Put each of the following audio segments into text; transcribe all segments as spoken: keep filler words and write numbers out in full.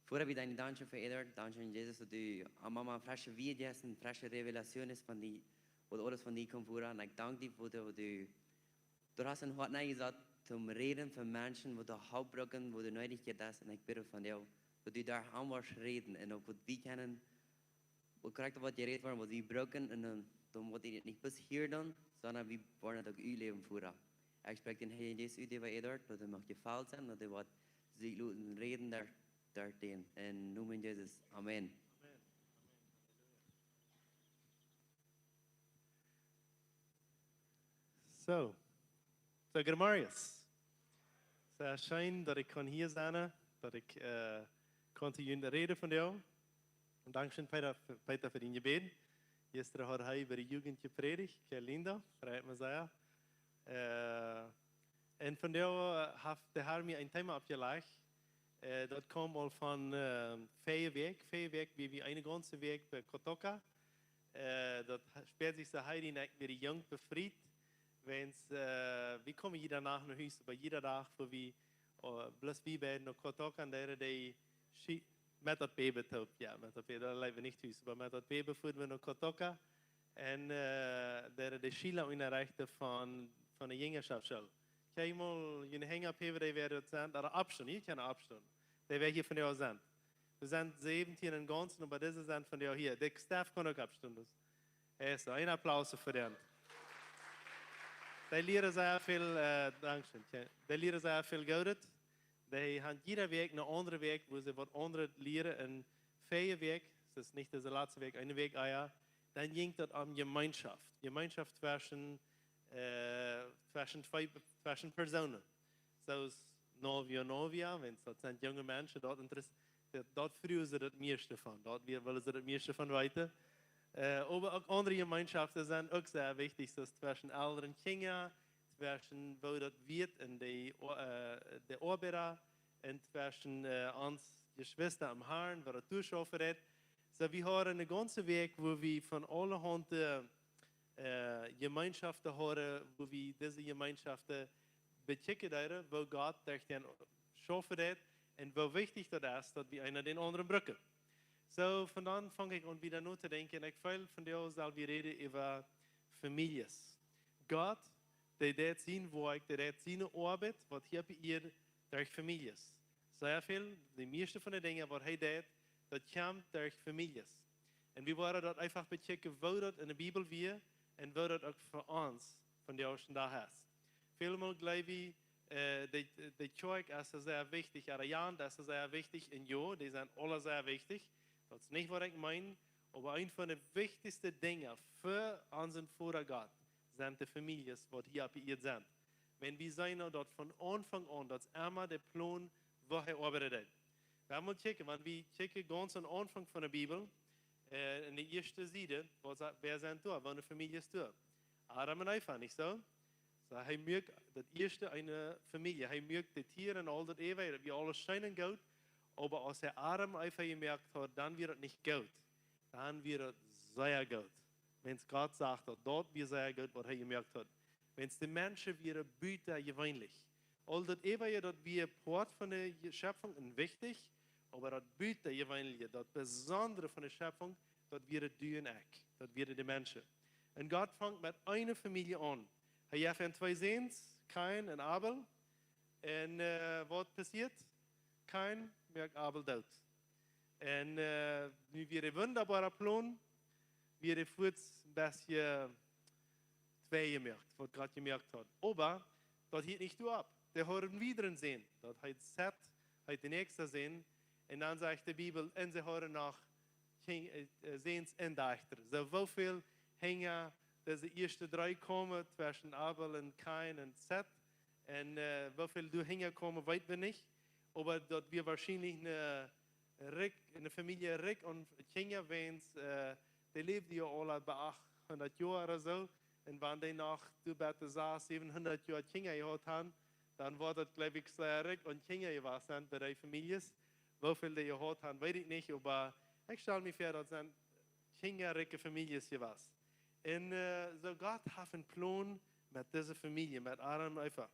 Voda, wie deine Danke für Edward. Danke, Jesus, daut du am Mama frische Wieed jeist un frische Revelationen von die, waut aules von die kjemt, Voda. Un ekj dank die, Voda, daut du, du hast een Hoat nenjesat, om räden fa Menschen, waut de Help brucken, waut de Needichkjeit es. Un ekj bäd von die, daut du doa aun woascht räden un uk waut wie kjennen, waut krakjt waut jerät woat, waut wie brucken, un dan, dan woat et nich bloos hia dan, sonda wie woaren et uk utläwen, Voda. Ekj spräakj dän Heiljen Jeist ut äwa Edward, daut hee mach jefelt sennen, daut hee woat sikj loten räden doa, doa dän. En Nomen Jesus. Amen. So, so, Gramarius. Sea scheen, daut ekj kaun hia sennen, daut ekj, äh, kaun to junt räden vondoag. Un dankscheen, Peter, Peter, fa dien Jebäd. Jistren haud hee bie de Jugend jeprädicht, kee Linda, freit mie sea. Äh, un vondoag haft de Herr mie een Thema oppjelajcht. Äh, daut kjemt aul von, äh, väaje Wäakj. Väaje Wäakj, wie, wie eene gaunze Wäakj bie Kotoka. Äh, daut ha-, spieed sikj soo, hee dee nich wia junk befriet. Wiels, äh, wie komen jieda Nacht no Hus, oba jieda Dach, wua wie, äh, bloos wie beid no Kotoka un doa dee Schi-, met daut Baby toop, jo, met daut Baby, doa läwen wie nich tus, oba met daut Baby fuaren wie no Kotoka. Un, äh, doa dee Schiela unjarechten von, von de Jinjaschoftsschool. Kjikj mol, june Henj opphäwen, dee wäa daut sent, daut oppstonen, jie kjennen oppstonen. Dee wäa hia vondoag sent. Wie sent säwentieen em Gaunzen, oba dise sent vondoag hia. De Staff kaun uk oppstonen. Hee es een Applaus fa dän. Dee lieren sea väl, äh, dankscheen. Dee lieren sea väl Goodet. Dee han jieda Wäakj eene aundre Wäakj, wua see waut aundret lieren. Un väaje Wäakj, daut es nich dise latste Wäakj, eene Wäakj ea, dan jinkj daut om Jemeenschoft. Jemeenschoft tweschen, äh, tweschen twee, tweschen Persoonen. Soo aus Novio, Novia, wiels daut sent junge Menschen, daut interess-, daut, daut fruagen see daut mieeschte von, daut wie, wellen see daut mieeschte von weeten. Äh, oba uk aundre Jemeenschoften sent uk sea wichtich, soo aus tweschen Elren un Kjinja, tweschen woo daut wieet en de, O-, äh, de Oabeida, un tweschen, äh, ons Jeschwista em Harn, woo daut doa schaufen deit. Soo, wie hauden eene gaunze Wäakj, wua wie von aulahaunt, äh, äh, Jemeenschoften hauden, wua wie dise Jemeenschoften bekjikjen deeden, woo Gott derch dän schaufen deit un woo wichtich daut es, daut wie eena dän aundren brucken. Soo, von dan fang ekj aun wada notodenkjen. Ekj feel vondoag sell wie räden äwa Famieljes. Gott, dee deit sien Woakj, dee deit siene Oabeit, waut hia oppe Ieed derch Famieljes. Sea väl, de mieeschte von de Dinja, waut hee deit, daut kjemt derch Famieljes. Un wie woaren daut eefach bekjikjen, woo daut en de Bibel wia un woo daut uk fa ons vondoag dän Dach es. Välmol jleew wie, äh, de, de Kjoakj es sea wichtich, de Jugend es sea wichtich, un jo, dee sent aule sea wichtich. Daut es nich, waut ekj meen, oba eent von de wichtichste Dinja fa onsen Voda Gott sent de Famieljes, waut hia oppe Ieed sent. Wan wie seenen, daut von Aunfank aun, daut es emma de Plon, woo hee oabeiden deed. Wie motten kjikjen, wan wie kjikjen gaunz aum Aunfank von de Bibel, äh, en de ieeschte Sied, waut sa-, wäa sent doa, waut fa Famieljes doa? Adam un Eva, nich soo? Soo, hee muak daut ieeschte eene Famielje. Hee muak de Tieren un aul daut äwaje, daut wia aules scheen un goot. Oba aus hee Adam un Eva jemoakt haud, dan wia daut nich goot. Dan wia daut sea goot. Wan Gott sach daut, daut wia sea goot, waut hee jemoakt haud. Wan de Menschen wieren butajeweenlich. Aul daut äwaje, daut wia Poat von de Schepfunk un wichtich, oba daut butajeweenliche, daut besondre von de Schepfunk, daut wieren du un ekj, daut wieren de Menschen. Un Gott fangt met eene Famielje aun. Hee jeft an twee Säns, Kain un Abel. Un, äh, waut passieet? Kain moakt Abel doot. Un, äh, nu wia een wundaboara Plon, wia hee fuaz een bät twei jemoakt, waut Gott jemoakt haud. Oba daut hieed nich doaropp. Dee haud een wiedren Sän. Daut heet Set, heet de näakjste Sän. Un dan sajcht de Bibel, un see hauden noch Kjin-, äh, äh, Säns un Dajchta. Soo, woo väl hinja dise ieeschte dree komen, tweschen Abel un Kain un Set. Un, äh, woo väl doa hinja komen, weet wie nich. Oba daut wia woarschienlich eene rikj, eene Famielje rikj aun Kjinja, wiels, äh, dee läwden jo aul bie achthundat Joa ooda soo. Un wan dee noch doa bie de sas, säwenhundat Joa Kjinja jehaut han, dan woat daut, jleew ekj, sea rikj aun Kjinja jewast sennen bie dee Famieljes. Woo väl dee jehaut han, weet ekj nich, oba ekj stal mie väa, daut sent kjinjarikje Famieljes jewast. Un, äh, soo Gott haft een Plon met dise Famielje, met Adam un Eva.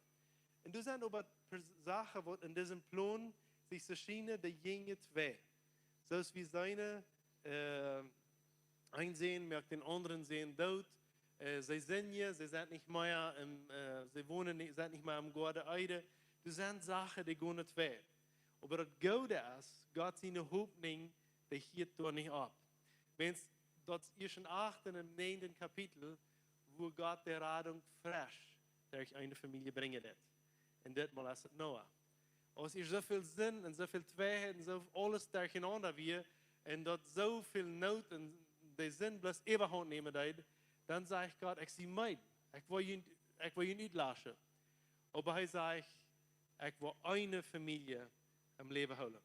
Un doa sent oba Pers-, Sachen, waut en disen Plon Sikj soo schienen, dee jinjen twee. Soo aus wie seenen, äh, een Sän moakt dän aundren Sän doot. Äh, see sent je, see sent nich mea em, äh, see wonen nich, sent nich mea em Goaden Eden. Doa sent Sachen, dee gonen twee. Oba daut Goode es, Gott siene Hopninj, dee hieet doa nich opp. Wiels daut es ieescht em achten un näajenden Kapitel, wua Gott de Radunk fresch derch eene Famielje brinjen deed. Un ditmol es et Noah. Aus hia soo väl Sind un soo väl Tweeheit un soo aules derchenaunda wia, un daut soo väl Noot un de Sind bloos Äwahaunt nämen deed, dan sajcht Gott: "Ekj sie meed. Ekj well junt, ekj well junt utlaschen." Oba hee sajcht: "Ekj well eene Famielje aum Läwen hoolen."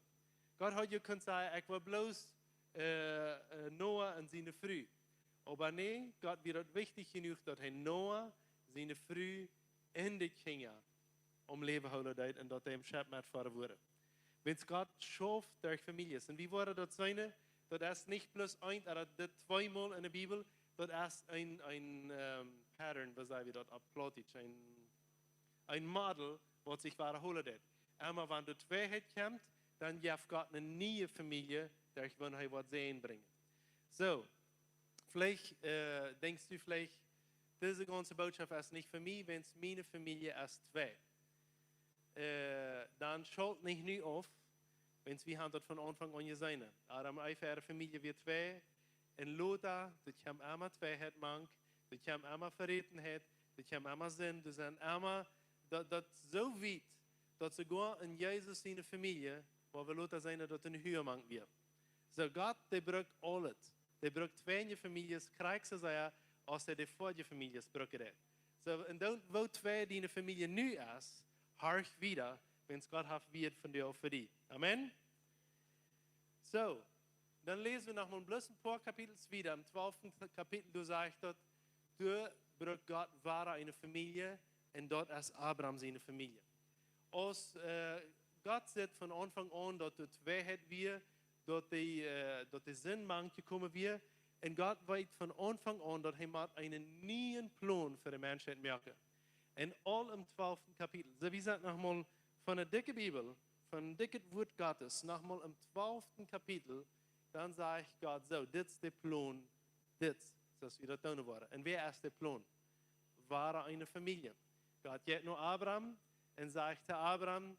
Gott haud je kunt sajen: "Ekj well bloos, äh, äh, Noah un siene Fru." Oba nä, Gott wia daut wichtich jenuach, daut hee Noah, siene Fru un de Kjinja aum Läwen hoolen deed un daut dee em Schepp metfoaren wudden. Wiels Gott schauft derch Famieljes. Un wie woaren daut seenen, daut es nich bloos eent, ooda daut tweemol enne Bibel, daut es een, een, ähm, Pattern, woo saj wie daut opp Plautdietsch, een, een Model, waut sikj wadahoolen deit. Emma wan de Tweeheit kjemt, dan jeft Gott eene niee Famielje, derch wan hee woat Sän brinjen. Soo, veleicht, äh, denkjst du veleicht, dise gaunze Bootschoft es nich fa mie, wiels miene Famielje es twee. Äh, dan schalt nich nu auf, wiels wie haben daut von Aunfank aun jeseenen. Adam un Eva äare Famielje wia twee, un lota, doa kjeem emma Tweeheit mank, doa kjeem emma Verätenheit, doa kjeem emma Sind, doa sent emma, daut, daut soo wiet, daut soogoa en Jesus siene Famielje, wua wie lota seenen, daut doa Hua mank wia. Soo Gott, dee brukt aulet. Dee brukt twee enne Famieljes, krakjt soo sea aus hee de väaje Famieljes brucken deed. Soo, un dan, woo twee diene Famielje nu es, horch wieda, wiels Gott haft wada von die fa die. Amen. Soo, dan läsen wie noch mol bloos een poa Kapitels wieda. Em twalften Kapitel, doa sajcht daut, doa brukt Gott wada eene Famielje, un daut es Abraham siene Famielje. Aus, äh, Gott sajcht von Aunfank aun, daut doa Tweeheit wia, daut de, äh, daut de Sind mank jekomen wia, un Gott weet von Aunfank aun, daut hee mott eenen nieen Plon fa de Menschheit moaken. Un aul em twalften Kapitel. Soo, wie sent noch mol von de dikje Bibel, von dikjet Wuat Gottes, noch mol em twalften Kapitel, dan sajcht Gott soo: "Dit es de Plon, dit, soo aus wie daut doonen woaren." Un wäa es de Plon? Wada eene Famielje. Gott jeit no Abraham un sajcht to Abraham: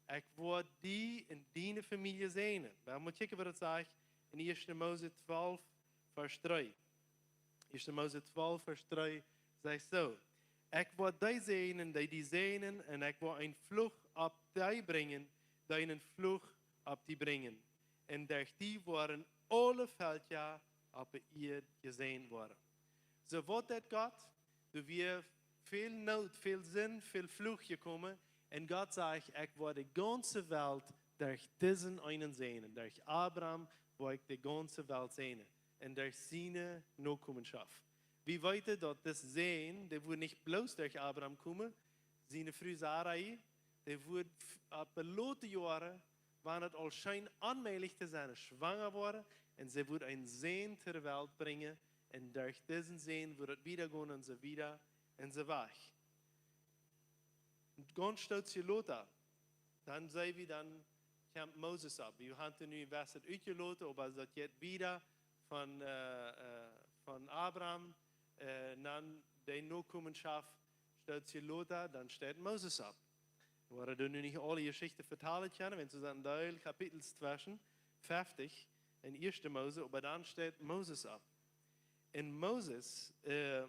"Ekj woa die un diene Famielje säajnen." Wie motten kjikjen, waut daut sajcht en ieeschte Mose twalf, Varsch dree. ieeschte Mose twalf, Varsch dree, sajcht soo: "Ekj woa dee säajnen, dee die säajnen, un ekj woa een Fluch opp dee brinjen, dee een Fluch opp die brinjen. Un derch die woaren aule Velkja opp de Ieed jesäajent woaren." Soo, waut deed Gott? Doa wia väl Noot, väl Sind, väl Fluch jekomen. Un Gott sajcht: "Ekj woa de gaunze Welt derch disen eenen säajnen. Derch Abraham woa ekj de gaunze Welt säajnen. Un derch siene Nokomenschoft." Wie weeten, daut dis Sän, dee wudd nich bloos derch Abraham komen, siene Fru Sarai, dee wudd f-, opp de lote Joaren, wan et aul scheen onmäajlich to sennen, schwanga woaren, un see wudd een Sän to de Welt brinjen, un derch disen Sän wudd et wieda gonen, un soo wieda, un soo wajch. Un gaunz stootje lota, dan see wie, dan kjemt Moses opp. Wie haben nu waut utjeloten, oba daut jeit wieda von, äh, äh, von Abraham, äh, no de Nokomenschoft, stootje lota, dan steit Moses opp. Wie woaren nu nich aule Jeschichten vetalen kjennen, wiels doa sent een Deel Kapitels tweschen, feftich en ieeschte Mose, oba dan steit Moses opp. Un Moses, äh,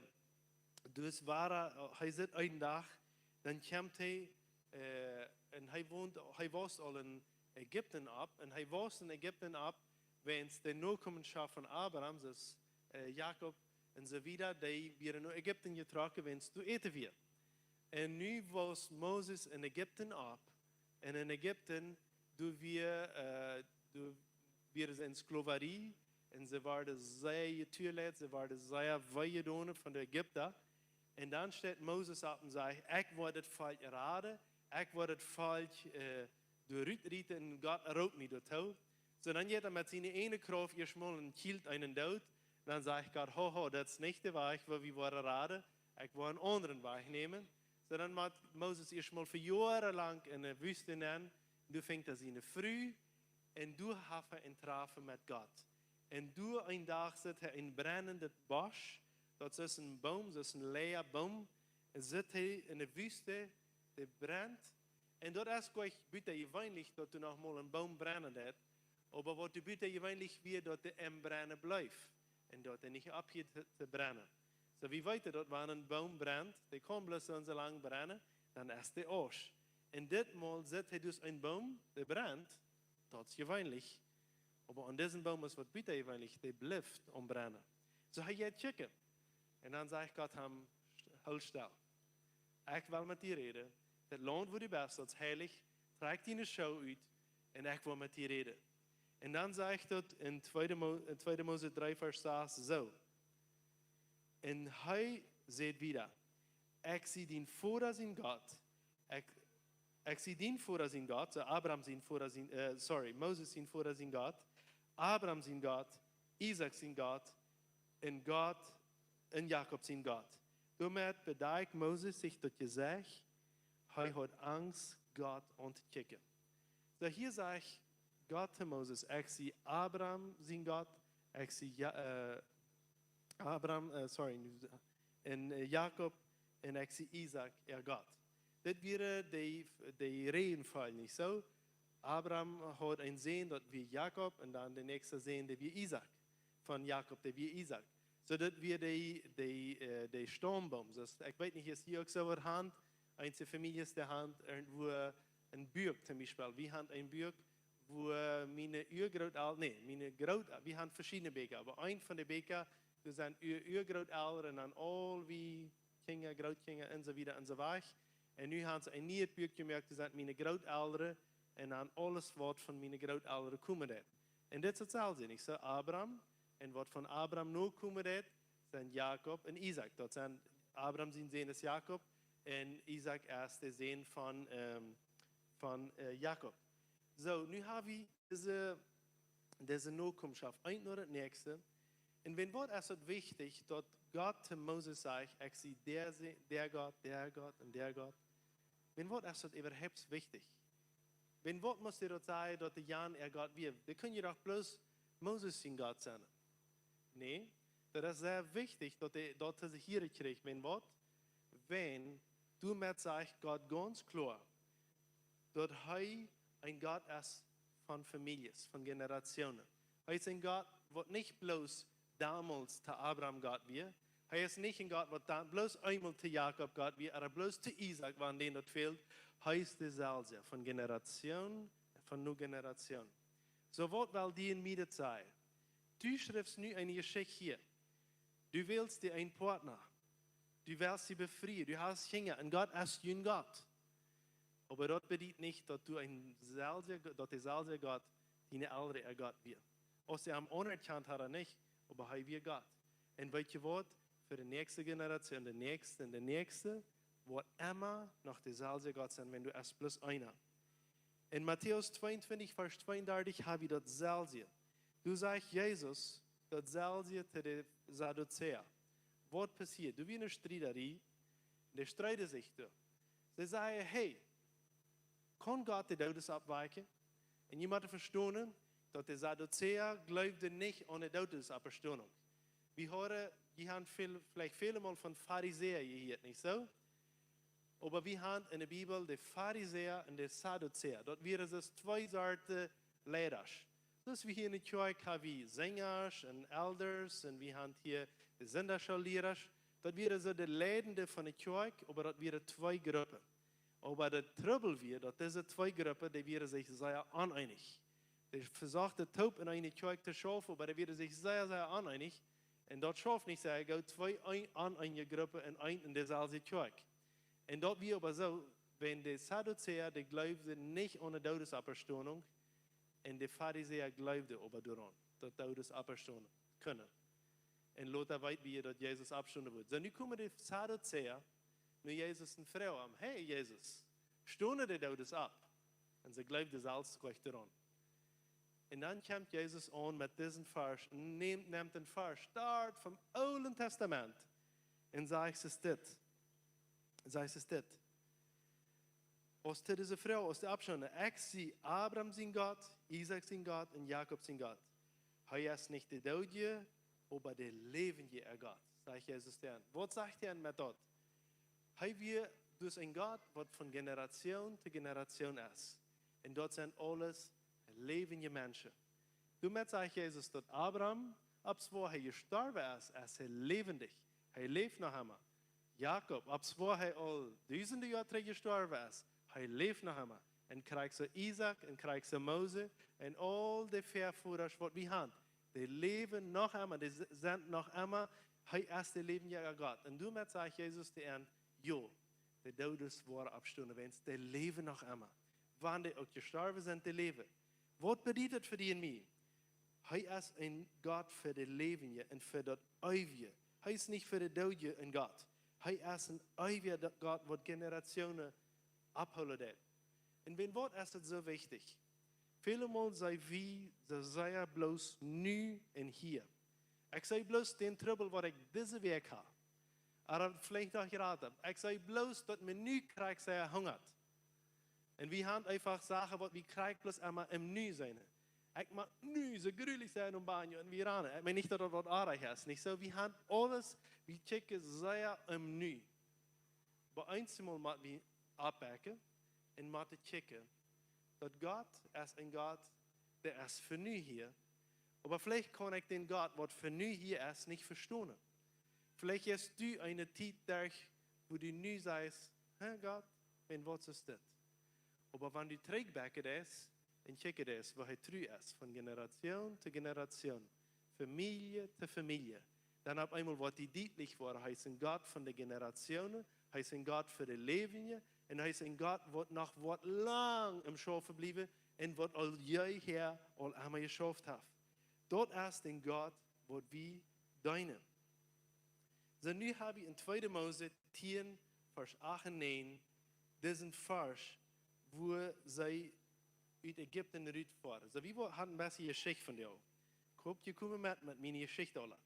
doa wia, äh, hee sitt eenen Dach, dan kjemt hee, äh, un hee wont, hee wia aul en Ägipten opp, un hee wia en Ägipten opp, wiels de Nokomenschoft von Abraham, soo aus, äh, Jakob un soo wieda, dee wieren no Ägipten jetrocken, wiels doa Äten wia. Un nu wia Moses en Ägipten opp, un en Ägipten, doa wia, äh, doa wieren see en Sklaverie, un see worden sea jetualet, see worden sea wee jedonen von de Ägipta. Un dan steit Moses opp un sajcht: "Ekj woa dit Volkj raden, ekj woa dit Volkj, äh, doa rutrieten, un Gott roopt mie doatoo." Soo, dan jeit hee met siene eejne Krauft ieescht mol un kjilt eenen doot. Dan sajcht Gott: "Ho, ho, daut es nich de Wajch, woo wie woaren raden. Ekj woa eenen aundren Wajch nämen." Soo, dan mott Moses ieescht mol fa Joaren lang en de Wüste nenn, Doa finjt hee siene Fru un doa haft hee een Trafen met Gott. Un doa een Dach sitt hee een brennendet Bosch, daut es een Boom, daut es een leea Boom, un sitt hee enne Wüste, dee brent. Un daut es goanich butajeweenlich, daut doa noch mol een Boom brennen deit, oba waut doa butajeweenlich wia, daut dee em Brennen bleef un daut dee nich ophieed to, to brennen. Soo, wie weeten daut, wan een Boom brent, dee kaun bloos soo un soo lang brennen, dan es dee aus. Un dit Mol sitt hee dus een Boom, dee brent, daut es jeweenlich. Oba aun disen Boom es waut butajeweenlich, dee blift aum brennen. Soo hee jeit kjikjen. Un dan sajcht Gott am: "Hool stell. Ekj well met die räden. Daut Launt, wua du best, daut es heilich. Trakj diene Schoo ut un ekj well met die räden." Un dan sajcht daut en tweede Mo-, en tweede Mose dree Varsch sas soo: "Un hee säd wieda: Ekj sie dien Voda sien Gott. Ekj, ekj sie dien Voda sien Gott," soo Abraham sien Voda sien, äh, sorry, Moses sien Voda sien Gott, "Abraham sien Gott, Isaak sien Gott, un Gott, un Jakob sien Gott." Doamet bedakjt Moses sikj daut Jesecht, hee haud Angst, Gott auntototopieren. Soo hia sajcht Gott to Moses: "Ekj sie Abraham sien Gott, ekj sie Ja-, äh, Abraham, äh, sorry, nu, un, äh, Jakob, un ekj sie Isaak äa Gott." Dit wieren dee, dee Räajenfolj, nich soo? Abraham haud een Sän, daut wia Jakob, un dan de näakjste Sän, dee wia Isaak. Von Jakob, dee wia Isaak. Soo daut wia dee, dee, äh, dee Staumboom. Soo, ekj weet nich, es hia uk soo waut han, eenje Famieljes dee han irjentwua een Buak, toom Biespel. Wie han een Buak, wua miene Uagrootel-, nä, miene Groot-, wie han veschiedne Bieekja, oba een von de Bieekja, doa sent Ua-, Uagrootelren un dan aul wie Kjinja, Grootkjinja un soo wieda un soo wajch. Un nu han see een nieet Buak jemoakt, doa sent miene Grootelren un dan aules waut von miene Grootelren komen deit. Un dit es daut selwje, nich soo? Abraham, un waut von Abraham nokomen deit, sent Jakob un Isaak. Daut sent, Abraham sien Sän es Jakob un Isaak es de Sän von, ähm, von, äh, Jakob. Soo, nu ha wie dise, dise Nokomschoft, eent no daut näakjste. Un wan waut es daut wichtich, daut Gott to Moses sajcht: "Ekj sie dee Se-, dee Gott, dee Gott un dee Gott"? Wan waut es daut äwahaupt wichtich? Wan waut must hee daut sajen, daut dee Jan äa Gott wia? Dee kunn je doch bloos Moses sien Gott sennen. Nä, daut es sea wichtich, daut dee daut to hieren kjrieech. Wan waut? Wan, doamet sajcht Gott gaunz kloa, daut hee een Gott es von Famieljes, von Generationen. Hee es een Gott, waut nich bloos domols to Abraham Gott wia. Hee es nich een Gott, waut dan bloos eemol to Jakob Gott wia, ooda bloos to Isaak, wan dän daut fält. Hee es deeselwja von Generation, von no Generation. Soo waut well die un mie dit sajen? Du schriffst nu eene Jeschicht hia. Du wälst die een Partner. Du wälst die befrieen. Du hast Kjinja. Un Gott es jun Gott. Oba daut bediet nich, daut du een selwja Go-, daut deeselwja Gott diene Elren äa Gott wia. Auf see am aunerkjant hauden ooda nich, oba hee wia Gott. Un weet jie waut? Fa de näakjste Generation, de näakjste un de näakjste, woat emma noch deeselwja Gott sennen, wan du es bloos eena. En Matäus tweeuntwintich, Varsch tweeundartich, ha wie daut selwje. Doa sajcht Jesus daut selwje to de Sadduzäa. Waut passieet? Doa wia eene Striederie, un dee strieden sikj doa. See säden: "Hey, kaun Gott de Doodes oppwakjen?" Un jie motten vestonen, daut de Sadduzäa jleewden nich aun de Doodesoppstonunk. Wie hieren, jie han väl, veleicht väle Mol von Farisäa jehieet, nich soo? Oba wie han en de Bibel de Farisäa un de Sadduzäa. Daut wieren soo twee Sorten Leida. Soo aus wie hia en de Kjoakj ha wie Senjasch un Elders un wie han hia de Sindachschoolliera. Daut wieren soo de Leidende von de Kjoakj, oba daut wieren twee Gruppen. Oba de Trubbel wia, daut dise twee Gruppen, dee wieren sikj sea oneenich. Dee vesochten toop en eene Kjoakj to schaufen, oba dee wieren sikj sea, sea oneenich. Un daut schauft nich sea goot, twee een-, oneenje Gruppen en een un deeselwje Kjoakj. Un daut wia oba soo, wan de Sadduzäa, dee jleewden nich aun de Doodesoppstonunk, un de Farisäa jleewden oba doaraun, daut Doodes oppstonen kunnen. Un lota weet wie, daut Jesus oppstonen wudd. Soo, nu komen de Sadduzäa no Jesus un froagen am: "Hey, Jesus, stonen de Doodes opp?" Un see jleewden selfst nich doaraun. Un dan kjemt Jesus aun met disen Varsch, nemt, nemt een Varsch, start vom Oolen Tastament, un sajcht es dit. Sajcht es dit. Aus to dise Froag, aus de Option: Ekj sie Abraham sien Gott, Isaak sien Gott un Jakob sien Gott. Hee es nich de Doodje, oba de Läwendje äa Gott, sajcht Jesus dan. Waut sajcht hee met daut? Hee wia dus een Gott, waut von Generation to Generation es. Un daut sent aules läwendje Menschen. Doamet sajcht Jesus, daut Abraham, opp woa hee jestorwen es, es hee läwendich. Hee läft noch emma. Jakob, opp woa hee aul dusende Joa trigj jestorwen es, hee läft noch emma. Un krakjt soo Isaak, un krakjt soo Mose, un aul de Väavodasch, waut wie han, dee läwen noch emma, dee s-, sent noch emma, hee es de läwendje Gott. Un doamet sajcht Jesus to an: Jo, de Doodes woaren oppstonen, wiels dee läwen noch emma. Wan dee uk jestorwen sent, dee läwen. Waut bediet daut fa die un mie? Hee es een Gott fa de Läwendje un fa daut Eewje. Hee es nich fa de Doodje een Gott. Hee es een eewja Gott, waut Generationen opphoolen deit. Un wäajen waut es daut soo wichtich? Välemol sent wie soo sea bloos nu un hia. Ekj see bloos dän Trubbel, waut ekj dise Wäakj ha. Ooda veleicht noch jrata. Ekj see bloos, daut mie nu krakjt sea hungat. Un wie han eefach Sachen, waut wie krakjt bloos emol em Nu seenen. Ekj mott nu soo grulich sennen em Baño un wie ranen. Ekj meen nich, daut daut waut oajch es, nich soo? Wie han aules, wie kjikjen sea em Nu. Oba eemol mott wie oppwakjen un mott kjikjen, daut Gott es een Gott, dee es fa nu hia. Oba veleicht kaun ekj dän Gott, waut fa nu hia es, nich vestonen. Veleicht best du eene Tiet derch, wua du nu sajchst: Hä, Gott, wäajen waut es dit? Oba wan du trigjwakjen deist un kjikjen deist, woo hee tru es, von Generation to Generation, Famielje to Famielje, dan opp eemol woat die dietlich woaren, hee es een Gott von de Generationen, hee es een Gott fa de Läwendje, un hee es een Gott, waut noch woat lang em Schaufen bliewen un waut aul jeher aul emol jeschauft haft. Daut es dän Gott, waut wie deenen. Soo, nu ha wie en tweede Mose tieen, Varsch acht un näajen, disen Varsch, wua see ut Ägipten rutfoaren. Soo, wie wo-, han een bät Jeschicht von die. Ekj hop, jie komen met, met miene Jeschicht aula.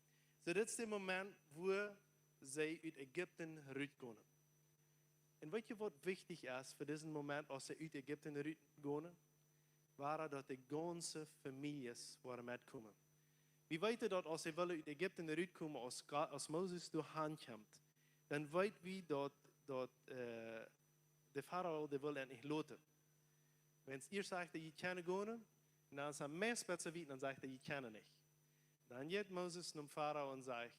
Soo, dit es de Moment, wua see ut Ägipten rutgonen. Un weetst du, waut wichtich es fa disen Moment, aus see ut Ägipten rutgonen? Wia daut de gaunze Famieljes woaren metkomen. Wie weeten, daut aus see wullen ut Ägipten rutkomen, aus Go-, aus Moses doa han kjemt, dan weet wie, daut, daut, äh, de Farao, dee well an nich loten. Wan hee ieescht sajcht, jie kjennen gonen, un dan es hee meist bät soo wiet, dan sajcht hee, jie kjennen nich. Dan jeit Moses nom Farao un sajcht,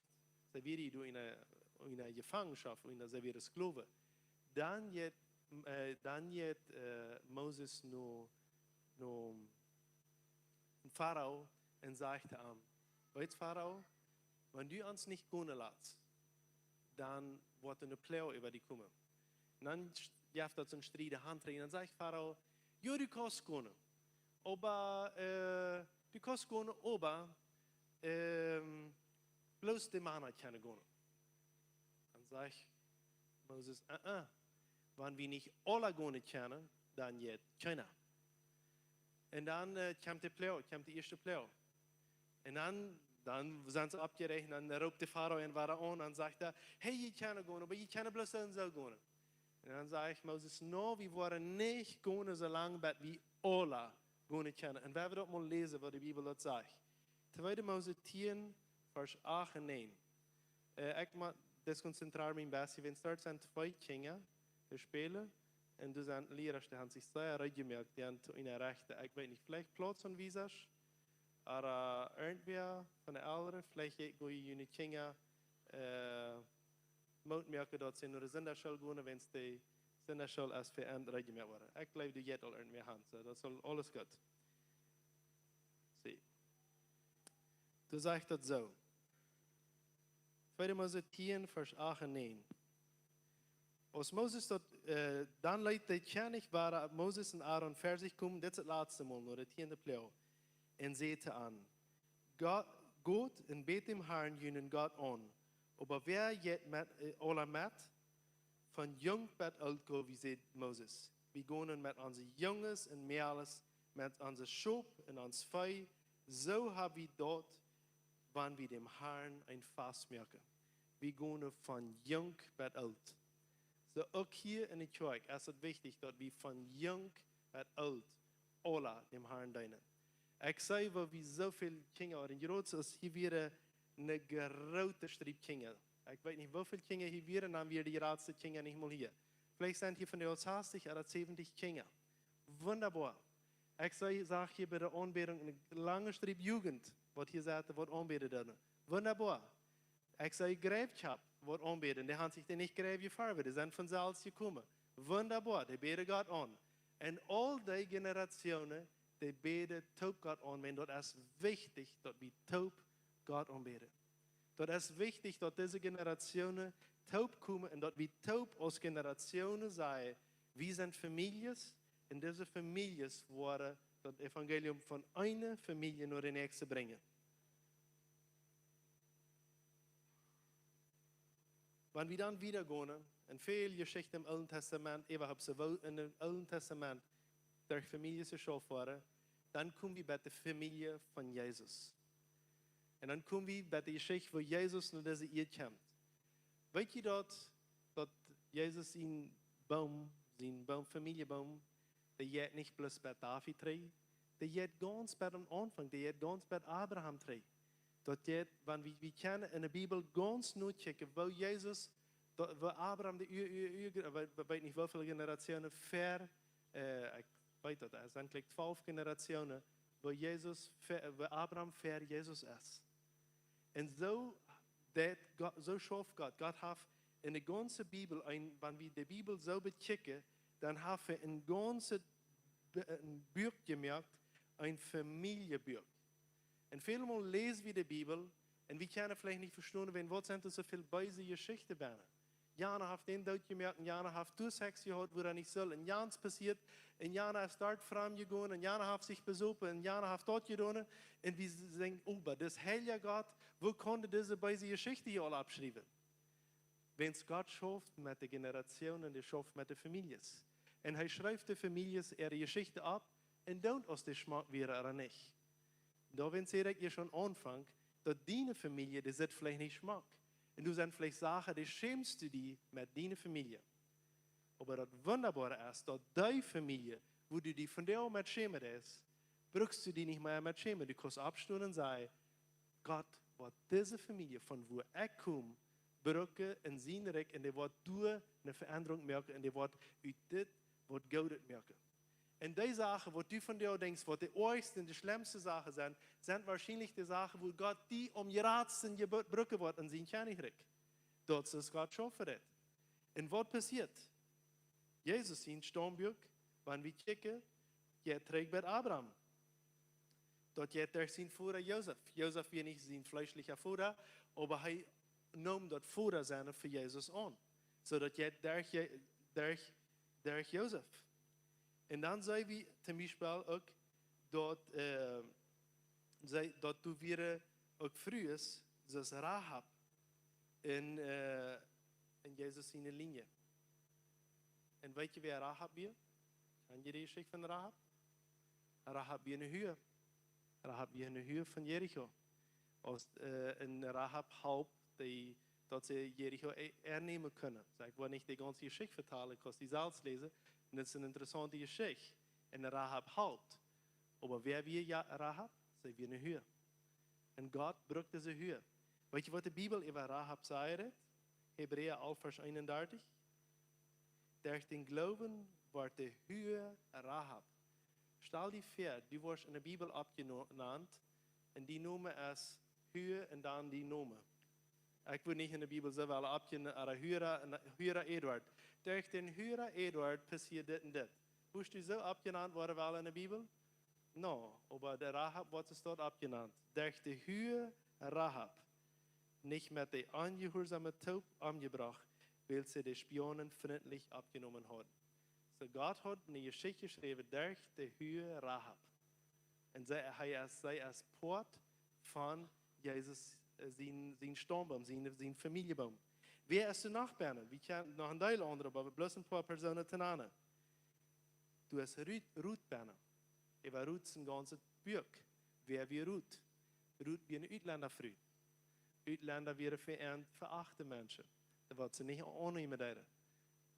see wieren doa enne, enne Jefangenschoft, un see wieren Sklowen. Dan jeit, äh, dan jeit, äh, Moses no, no Farao un sajcht to am: Weetst, Farao, wan du ons nich gonen latst, dan woat eene Ploag äwa die komen. Un dan st-, jeft daut een Striet, de Haunt trigj. Un dan sajcht Farao: Jo, du kaust gonen. Oba, äh, du kaust gonen, oba, ähm, bloos de Mana kjennen gonen. Dan sajcht Moses: Äh, äh, wan wie nich aula gonen kjennen, dan jeit kjeena. Un dan, äh, kjemt de Ploag, kjemt de ieeschte Ploag. Un dan, dan sent see oppjerajcht, dan roopt de Farao an wada aun, dan sajcht hee: Hey, jie kjennen gonen, oba jie kjennen bloos soo un soo gonen. Un dan sajcht Moses: No, wie woaren nich gonen, soo lang bat wie aula gonen kjennen. Un wie woaren daut mol läsen, waut de Bibel doa sajcht. Tweede Mose tieen, Varsch acht un näajen. Äh, ekj mott deskonzentrieren een bät, wiels doa sent twee Kjinja, dee spälen, un doa sent Liera, dee han sikj sea reed jemoakt, dee han to eene Rechta, ekj weet nich, veleicht Plautzaunwiesa, ooda irjentwäa von de Elren, veleicht jie gonen june Kjinja, äh, Moot moaken, daut see no de Sindachschool gonen, wan de Sindachschool es fa an reed jemoakt woaren. Ekj jleew, dee jeit aul irjentwäa han, soo daut saul aules goot. See. Doa sajcht daut soo. Tweede Mose tieen, Varsch acht un näajen. Aus Moses daut, äh, dan leet de Kjennich wada Moses un Aaron ver sikj komen, dit es daut latste Mol, no de tieende Ploag. Un säd to an: Go-, got un bät dän Harn, junen Gott, aun. Oba wäa jeit met, äh, aula met? Von junk bat oolt go wie, säd Moses. Wie gonen met onse Junges un Mäakjes, met onse Schop un ons Vee, soo hab wie daut, wan wie däm Harn een Fast moaken. Wie gonen von junk bat oolt. Soo uk hia enne Kjoakj es daut wichtich, daut wie von junk bat oolt aula däm Harn deenen. Ekj see, woo wie soo väl Kjinja, oda jrod aus hia wieren, ne groote Striep Kjinja. Ekj weet nich, woo väl Kjinja hia wieren, dan wieren de jratste Kjinja nich mol hia. Veleicht sent hia von de sastich oda säwentich Kjinja. Wundaboa. Ekj see, sach hia bie de Aunbädunk ne lange Striep Jugend, waut hia saut, waut aunbäden deeden. Wundaboa. Ekj see Jreefschoft, waut aunbäden. Dee han sikj dee nich jreef jefarft, dee sent von selfst jekomen. Wundaboa, dee bäden Gott aun. Un aul dee Generationen, dee bäden toop Gott aun. Wan daut es wichtich, daut wie toop Gott aunbäden. Daut es wichtich, daut dise Generationen toop komen un daut wie toop aus Generationen sajen, wie sent Famieljes, un dise Famieljes woaren daut Evangelium von eene Famielje no de näakjste brinjen. Wan wie dan wieda gonen, un väl Jeschicht em Oolen Testament, äwahaupt soo woo em Oolen Testament, derch Famieljes jeschauft woaren, dan komen wie bie de Famielje von Jesus. Un dan komen wie bie de Jeschicht, woo Jesus no dise Ieed kjemt. Weet jie daut, daut Jesus sien Boom, sien Boom, Famieljeeboom, dee jeit nich bloos bat David trigj, dee jeit gaunz bat aum Aunfank, dee jeit gaunz bat Abraham trigj. Daut jeit, wan wie, wie kjennen enne Bibel gaunz nokjikjen, woo Jesus, daut, woo Abraham de Ua, Ua, Ua, Ua, weet nich woo väl Generationen ver, äh, ekj weet daut, et sent jlikj twalf Generationen, woo Jesus ver, woo Abraham ver Jesus es. Un soo deit Gott, soo schauft Gott. Gott haft enne gaunze Bibel, een, wan wie de Bibel soo bekjikjen, dan haft hee een gaunzet Be-, een Buak jemoakt, een Famieljebuak. Un välmol läs wie de Bibel un wie kjennen veleicht nich vestonen, wan, waut sent doa soo väl beese Jeschichten bennen. Jana haft dän doot jemoakt un jana haft doa Seks jehaut, wua hee nich sull. Un jana es passieet, un jana es doa framd jegonen, un jana haft sikj besopen, un jana haft daut jedonen. Un wie sajen, oba, daut es heilja Gott, woo kaun dee dise beese Jeschicht hia aul oppschriewen? Wiels Gott schauft met de Generationen, dee schauft met de Famieljes. Un hee schrift de Famieljes äare Jeschicht opp, un dan aus dee schmock wia ooda nich. Doawäajen säd ekj hia aum Aunfank, daut diene Famielje, dee sitt veleicht nich schmock. Un doa sent veleicht Sachen, dee schämst du die met diene Famielje. Oba daut Wundaboare es, daut dee Famielje, wua du die vondoag met schämen deist, brukst du die nich mea met schämen. Du kaust oppstonen un sajen, Gott woat dise Famielje, von wua ekj kom, brucken en sien Rikj, un dee woat doa ne Veendrunk moaken, un dee woat ut dit waut Goodet moaken. Un dee Sachen, waut du vondoag denkjst, waut de oajste un de schlemmste Sachen sent, sent woarschienlich de Sachen, wua Gott die aum jratsten jebru-, brucken woat en sien Kjennichrikj. Daut es Gott schaufen deit. Un waut passieet? Jesus sien Staumbuak, wan wie kjikjen, jeit trigj bat Abraham. Daut jeit derch sien Voda Josef. Josef wia nich sien fleeschlicha Voda, oba hee neem daut Voda sennen fa Jesus aun. Soo daut jeit derch Je-, derch, derch Josef. Un dan see wie toom Biespel uk daut, äh, see, daut doa wieren uk Frues, soo aus Rahab, en, äh, en Jesus siene Linie. Un weet jie, wäa Rahab wia? Kjan jie de Jeschicht von Rahab? Rahab wia ne Hua. Rahab wia ne Hua von Jericho. Aus, äh, un Rahab holp dee, daut see Jericho e-, ennämen kunnen. Soo, ekj well nich de gaunze Jeschicht vetalen, kaust die selfst läsen. Un daut es ne interessaunte Jeschicht. Un Rahab holp. Oba wäa wia, jo, Rahab? See wia ne Hua. Un Gott brukt dise Hua. Weet jie, waut de Bibel äwa Rahab sajcht? Hebräa alf, Varsch eenundartich. Derch dän Gloowen wort de Hua Rahab. Stal die väa, du woascht en de Bibel oppjenant, un dien Nomen es Hua un dan dien Nomen. Ekj woa nich en de Bibel soo wellen oppjenant, oba Hua, Hua Eduard. Derch dän Hua Eduard passieed dit un dit. Woascht du soo oppjenant woaren wellen en de Bibel? No, oba de Rahab woat soo oppjenant. Derch de Hua Rahab, nich met de onjehuarsome toop omjebrocht, wiels see de Spionen frintlich oppjenomen haud. Soo Gott haud ne Jeschicht jeschräwen derch de Hua Rahab. Un see, hee es, see es Poat von Jesus, äh, sien, sien Staumboom, sien, sien Famieljebaum. Wäa es doa noch bennen? Wie kjennen noch een Deel aundre, oba bloos een poa Persoonen to nanen. Doa es Rut, Rut bennen. Äwa Rut sien gaunzet Buak. Wäa wia Rut? Rut wia ne Utländafru. Utlenda wieren fa an veachte Menschen. Daut waut see nich aunnämen deeden.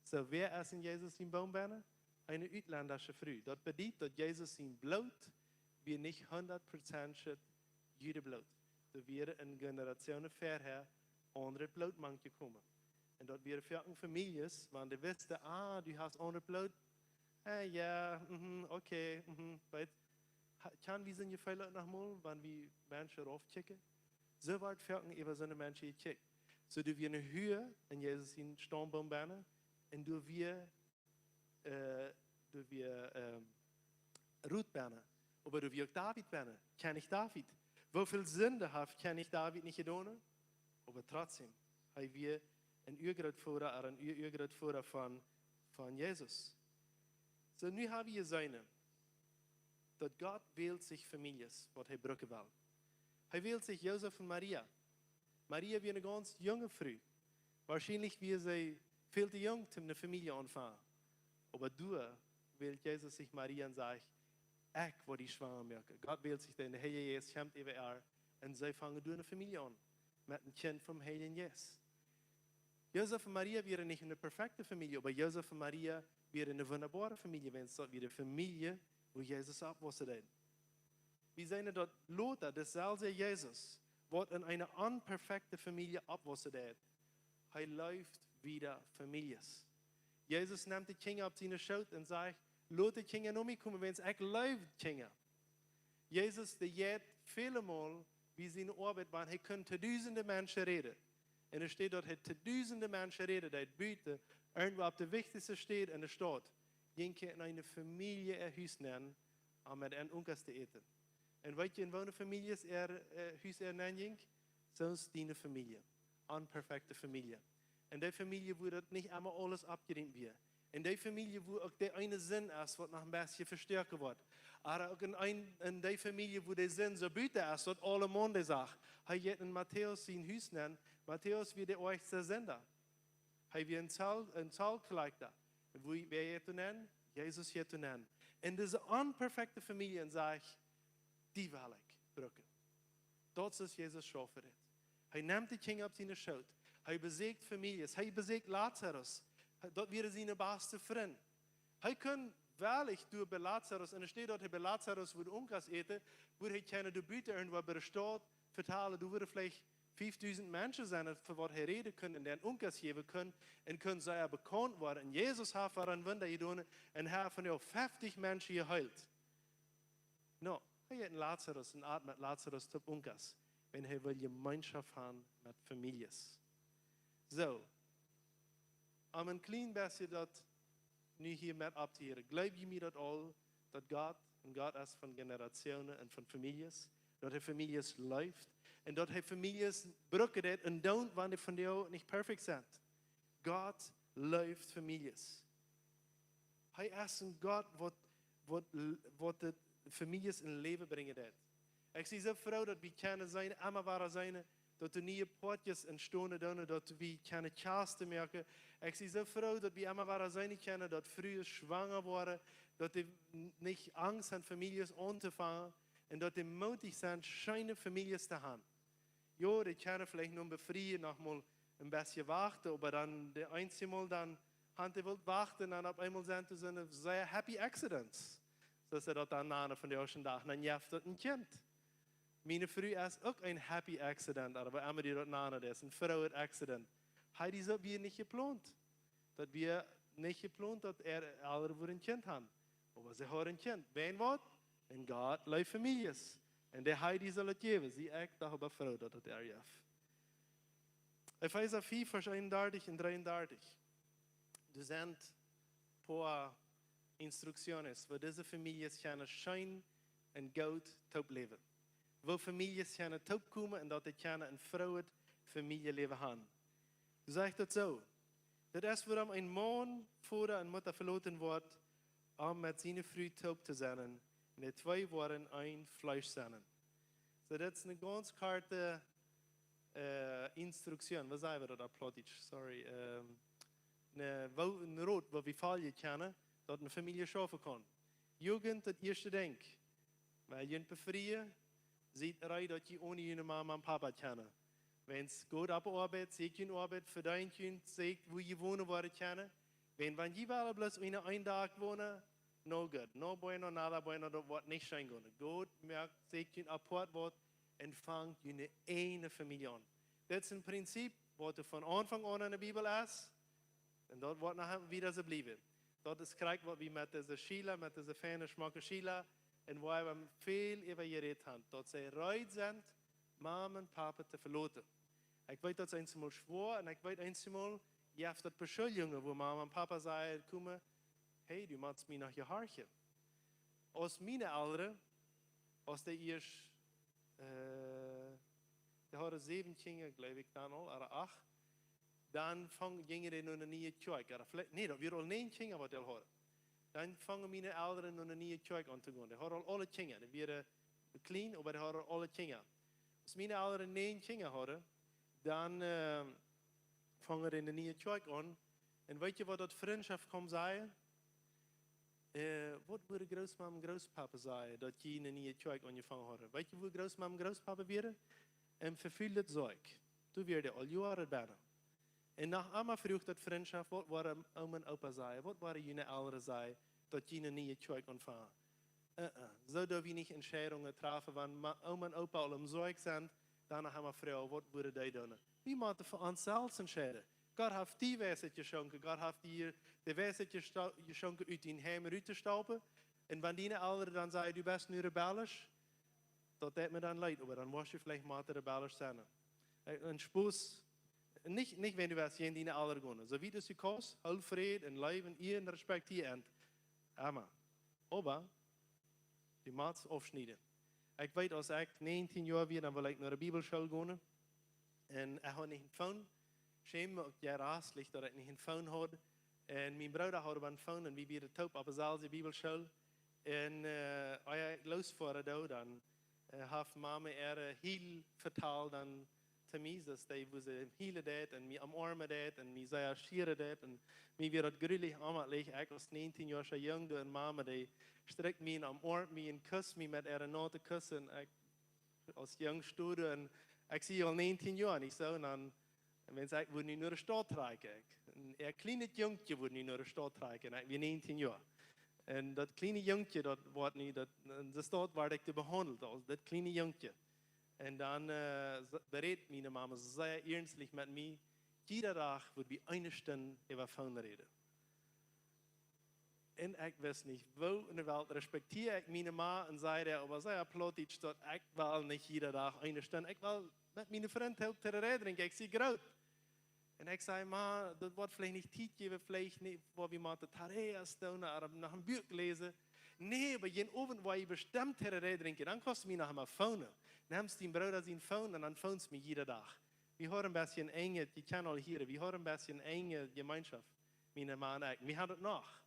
So, wäa es en Jesus sien Boom bennen? Eene utländische Fru. Daut bediet, daut Jesus sien Bloot wia nich hundat Prozent Judebloot. Doa wieren en Generationen verhäa aundret Bloot mank jekomen. Un daut wieren foaken Famieljes, wan dee wisten, ah, du hast aundret Bloot. Eh, jo, mhm, okay, mhm, weet, ha-, kjenn wie sien Jefeel uk noch mol, wan wie Menschen raufkjikjen? Soo woat foaken äwa soone Menschen jekjikjt. So, doa wia ne Hua en Jesus sien Staumboom bennen, un doa wia, äh, doa wia, ähm, Ruth bennen. Oba doa wia uk David bennen, Kjennich David. Woo väl Sinden haft Kjennich David nich jedonen? Oba trotzdäm, hee wia een Urgrootvoda, ooda een Ur-, Urgrootvoda von, von Jesus. So, nu ha wie jeseenen, daut Gott wält sikj Famieljes, waut hee brucken well. Hee wält sikj Josef un Maria. Maria wia eene gaunz junge Fru. Woarschienlich wia see väl too jung, om eene Famielje auntofangen. Oba doa wält Jesus sikj Maria un sajcht: "Ekj woa die schwanger moaken." Gott wält sikj dee, de Heilje Jeist kjemt äwa äa un see fangen doa eene Famielje aun, met een Kjint vom Heiljen Jeist. Josef un Maria wieren nich eene perfekte Famielje, oba Josef un Maria wieren eene wundaboare Famielje, wiels daut wia de Famielje, wua Jesus oppwaussen deed. Wie seenen daut lota, deselwje Jesus, waut en eene onperfekte Famielje oppwaussen deed, hee leeft wada Famieljes. Jesus nemt de Kjinja opp sienen Schoot un sajcht: "Lot de Kjinja no mie komen, wiels ekj leew Kjinja." Jesus, dee jeit väle Mol bie siene Oabeit, wan hee kunn to dusende Menschen räden. Un doa steit, daut hee to dusende Menschen räden deed, buten, irjentwua opp de wichtichste Städ en de Staut, jinkj hee en eene Famielje äa Hus nenn, om met an Unkas to äten. Un weet jie, en woone Famieljes äa, äh, Hus hee nenn jinkj? Soo aus diene Famielje. Onperfekte Famielje. En dee Famielje, wua daut nich emma aules aufjeräamt wia. En dee Famielje, wua uk dee eene Sind es, waut noch een bät vestoaken woat. Ooda uk en, en, en dee Famielje, wua dee Sind soo buten es, daut aulemaun dee sajcht. Hee jeit en Matäus sien Hus nenn. Matäus wia de oajchste Sinda. Hee wia een Zoll-, een Zollkollekta. Un wua, wäa jeit doa nenn? Jesus jeit doa nenn. En dise onperfekte Famielje un sajcht: "Die well ekj brucken." Daut es Jesus schaufen deed. Hee nemt de Kjinja opp sienen Schoot. Hee besieekjt Famieljes. Hee besieekjt Lazarus. Hee, daut wia sien basta Frint. Hee kunn werkjlich doa bie Lazarus, en de Städ daut hee bie Lazarus wudd Unkas äten, wudd hee kjennen doa buten irjentwua bie de Staut vetalen, doa wudden veleicht fiefdusend Menschen sennen, fa waut hee räden kunn un dän Unkas jäwen kunn, un kunn sea bekaunt woaren. Un Jesus haft doa een Wunda jedonen un haft von doa feftich Menschen jeheelt. No, hee jeit no Lazarus un at met Lazarus toop Unkas, wiels hee well Jemeenschoft haben met Famieljes. Soo, om een kjlien bät daut nu hia met opptohieren. Jleew jie mie daut aul, daut Gott een Gott es von Generationen un von Famieljes, daut hee Famieljes leeft un daut hee Famieljes brucken deed un doont, wan dee vondoag nich perfekt sent? Gott leeft Famieljes. Hee es een Gott, waut, waut, waut de Famieljes en Läwen brinjen deed. Ekj sie soo froo, daut wie kjennen seenen, emma wada seenen, daut doa niee Poatjes entstonen doonen, daut wie kjennen Kjast moaken. Ekj sie soo froo, daut wie emma wada seenen kjennen, daut Frues schwanga woaren, daut dee n-, nich Angst haben, Famieljes auntofangen, un daut dee mootich sent, scheene Famieljes to haben. Jo, dee kjennen veleicht nom Befrieen noch mol een bät wachten, oba dan de eensje Mol dan haben dee wult wachten, dan opp eemol sent doa soone sea happy accidents. Soo aus see daut dan nanen vondoag dän Dach, dan jeft daut een Kjint. Miene Fru es uk een happy accident, ooda woo emma dee daut nanen, daut es een frooet accident. Hee, dee, daut wia nich jeplont. Daut wia nich jeplont, daut äa Elren wudden een Kjint haben. Oba see hauden een Kjint. Wiels waut? Un Gott leeft Famieljes. Un dee, hee, dee saul daut jäwen. Sie ekj doch oba froo, daut daut äa jeft. Efeesa fief, Varsch eenundartich un dreeundartich. Doa sent poa Instruktionen, woo dise Famieljes kjennen scheen un goot toop läwen. Woo Famieljes kjennen toop komen un daut dee kjennen een frooet Famieljeläwen haben. Doa sajcht daut soo: "Daut es, wuarom een Maun Voda un Mutta veloten woat, om met siene Fru toop to sennen, un dee twee woaren een Fleesch sennen." Soo, daut es eene gaunz korte, äh, Instruktion. Woo saj wie daut opp Plautdietsch? Sorry. Ähm, een, woo, een Rot, waut wie foljen kjennen, daut eene Famielje schaufen kaun. Jugend, daut ieeschte Dinkj. Wan jie junt befrieen, siet reed, daut jie one june Mama un Papa kjennen. Wan jie goot oppe Oabeit, sieekjt june Oabeit, vedeent junt, sieekjt, wua jie wonen woaren kjennen. Wan, wan jie wellen bloos unja een Dak wonen, no good. No bueno, nada bueno, daut woat nich scheen gonen. Gott moakt, säkjt junt apoat waut un fangt june ieejne Famielje aun. Dit es een Prinzip, waut doa von Aunfank aun enne Bibel es. Un daut woat noch wieda soo bliewen. Daut es krakjt waut wie met dise Schiela, met dise feine, schmocke Schiela, un woo wie väl äwa jerät haben, daut see reed sent, Mama un Papa to veloten. Ekj weet, daut es eenjemol schwoa, un ekj weet, eenjemol jeft daut Beschuldjungen, wua Mama un Papa sajen, kome, hey, du motst mie noch jehorchen. Aus miene Elren, aus dee ieescht, äh, dee hauden säwen Kjinja, jleew ekj, dan aul, ooda acht, dan fung, jinjen dee no eene niee Kjoakj. Ooda veleicht, nä, daut wieren aul näajen Kjinja, waut dee aul hauden. Dan fungen miene Elren no eene niee Kjoakj aun to gonen. Dee hauden aul aule Kjinja. Dee wieren kjlien, oba dee hauden aule Kjinja. Aus miene Elren näajen Kjinja hauden, dan, äh, fungen dee no eene niee Kjoakj aun. Un weetst du, waut daut Frintschoft kaun sajen? Äh, waut wudden Grootmama un Grootpapa sajen, daut jie no eene niee Kjoakj aunjefongen hauden? Weetst du, wua Grootmama un Grootpapa wieren? Em vefulten Sieekj. Doa wieren dee aul Joaren benne. Un noch emma fruach daut Frintschoft, waut wudden Oma un Opa sajen, waut wudden june Elren sajen, daut jie no eene niee Kjoakj aunfongen? Äh, äh. Soo doo wie nich Entscheidungen träfen, wan Ma-, Oma un Opa aul em Sieekj sent, dan noch emma froagen, waut wudden dee doonen? Wie motten fa ons selfst entscheiden. Gott haft die Weisheit jeschonken, Gott haft die de Weisheit jesto-, jeschonken, ut dien Heim rut to staupen. Un wan diene Elren dan sajen, du best nu rebellisch, daut deit mie dan leet, oba dan woascht du veleicht mau rebellisch sennen. Äh, un Spos, nich, nich wan du west jäajen diene Elren gonen. Soo wiet aus du kaust, hool Fräd un Leew un Iea un Respekt hia aun. Amen. Oba, du motst aufschnieden. Ekj weet, aus ekj näajentieen Joa wia, dan wull ekj no de Bibelschool gonen. Un ekj haud nich een Phone. Schämd mie uk jraslich, daut ekj nich een Phone haud. Un mien Brooda haud een Phone un wie wieren toop opp deeselwje Bibelschool. Un, äh, aus ekj loosfoaren deed, dan, äh, haft Mama äare Hiel vetalt dan to mie, daut dee, woo see hielen deed un mie omoarmen deed un mie sea schieren deed un mie wia daut grulich onjemaklich. Ekj aus näajentieen Joa Jung doa un Mama, dee strikjt mie un omoarmt mie un kust mie met äare naute Kussen. Ekj aus Jung stua doa un ekj sie aul näajentieen Joa, nich soo? Un dan, wan ekj wudd nu no de Staut trakjen, ekj, een, een kjlienet Jungkje wudd nu no de Staut trakjen, ekj wia näajentieen Joa. Un daut kjliene Jungkje, daut woat nu, daut, enne Staut woat ekj doa behaundelt, aus daut kjliene Jungkje. Un dan, äh, s-, berät miene Mama sea iernstlich met mie, jieda Dach wudd wie eene Stund äwa Phone räden. Un ekj wist nich, woo enne Welt respektia ekj miene Ma un säd äa, oba sea plautdietsch, daut ekj well nich jieda Dach eene Stund, ekj well met miene Frind toop to räden, ekj sie groot. Un ekj säd: Ma, daut woat veleicht nich Tiet jäwen, veleicht nich, wua wie mau Tareas doonen, ooda noch een Buak läsen. Nä, oba jeden Owent woa wie bestemt to räden, dan kaust du mie noch emol phonen. Nemst dien Brooda sien Phone un dan phonest mie jieda Dach. Wie hauden een bät enje, jie kjennen aul hieren, wie hauden een bät enje Jemeenschoft, miene Ma un ekj. Wie hauden daut noch.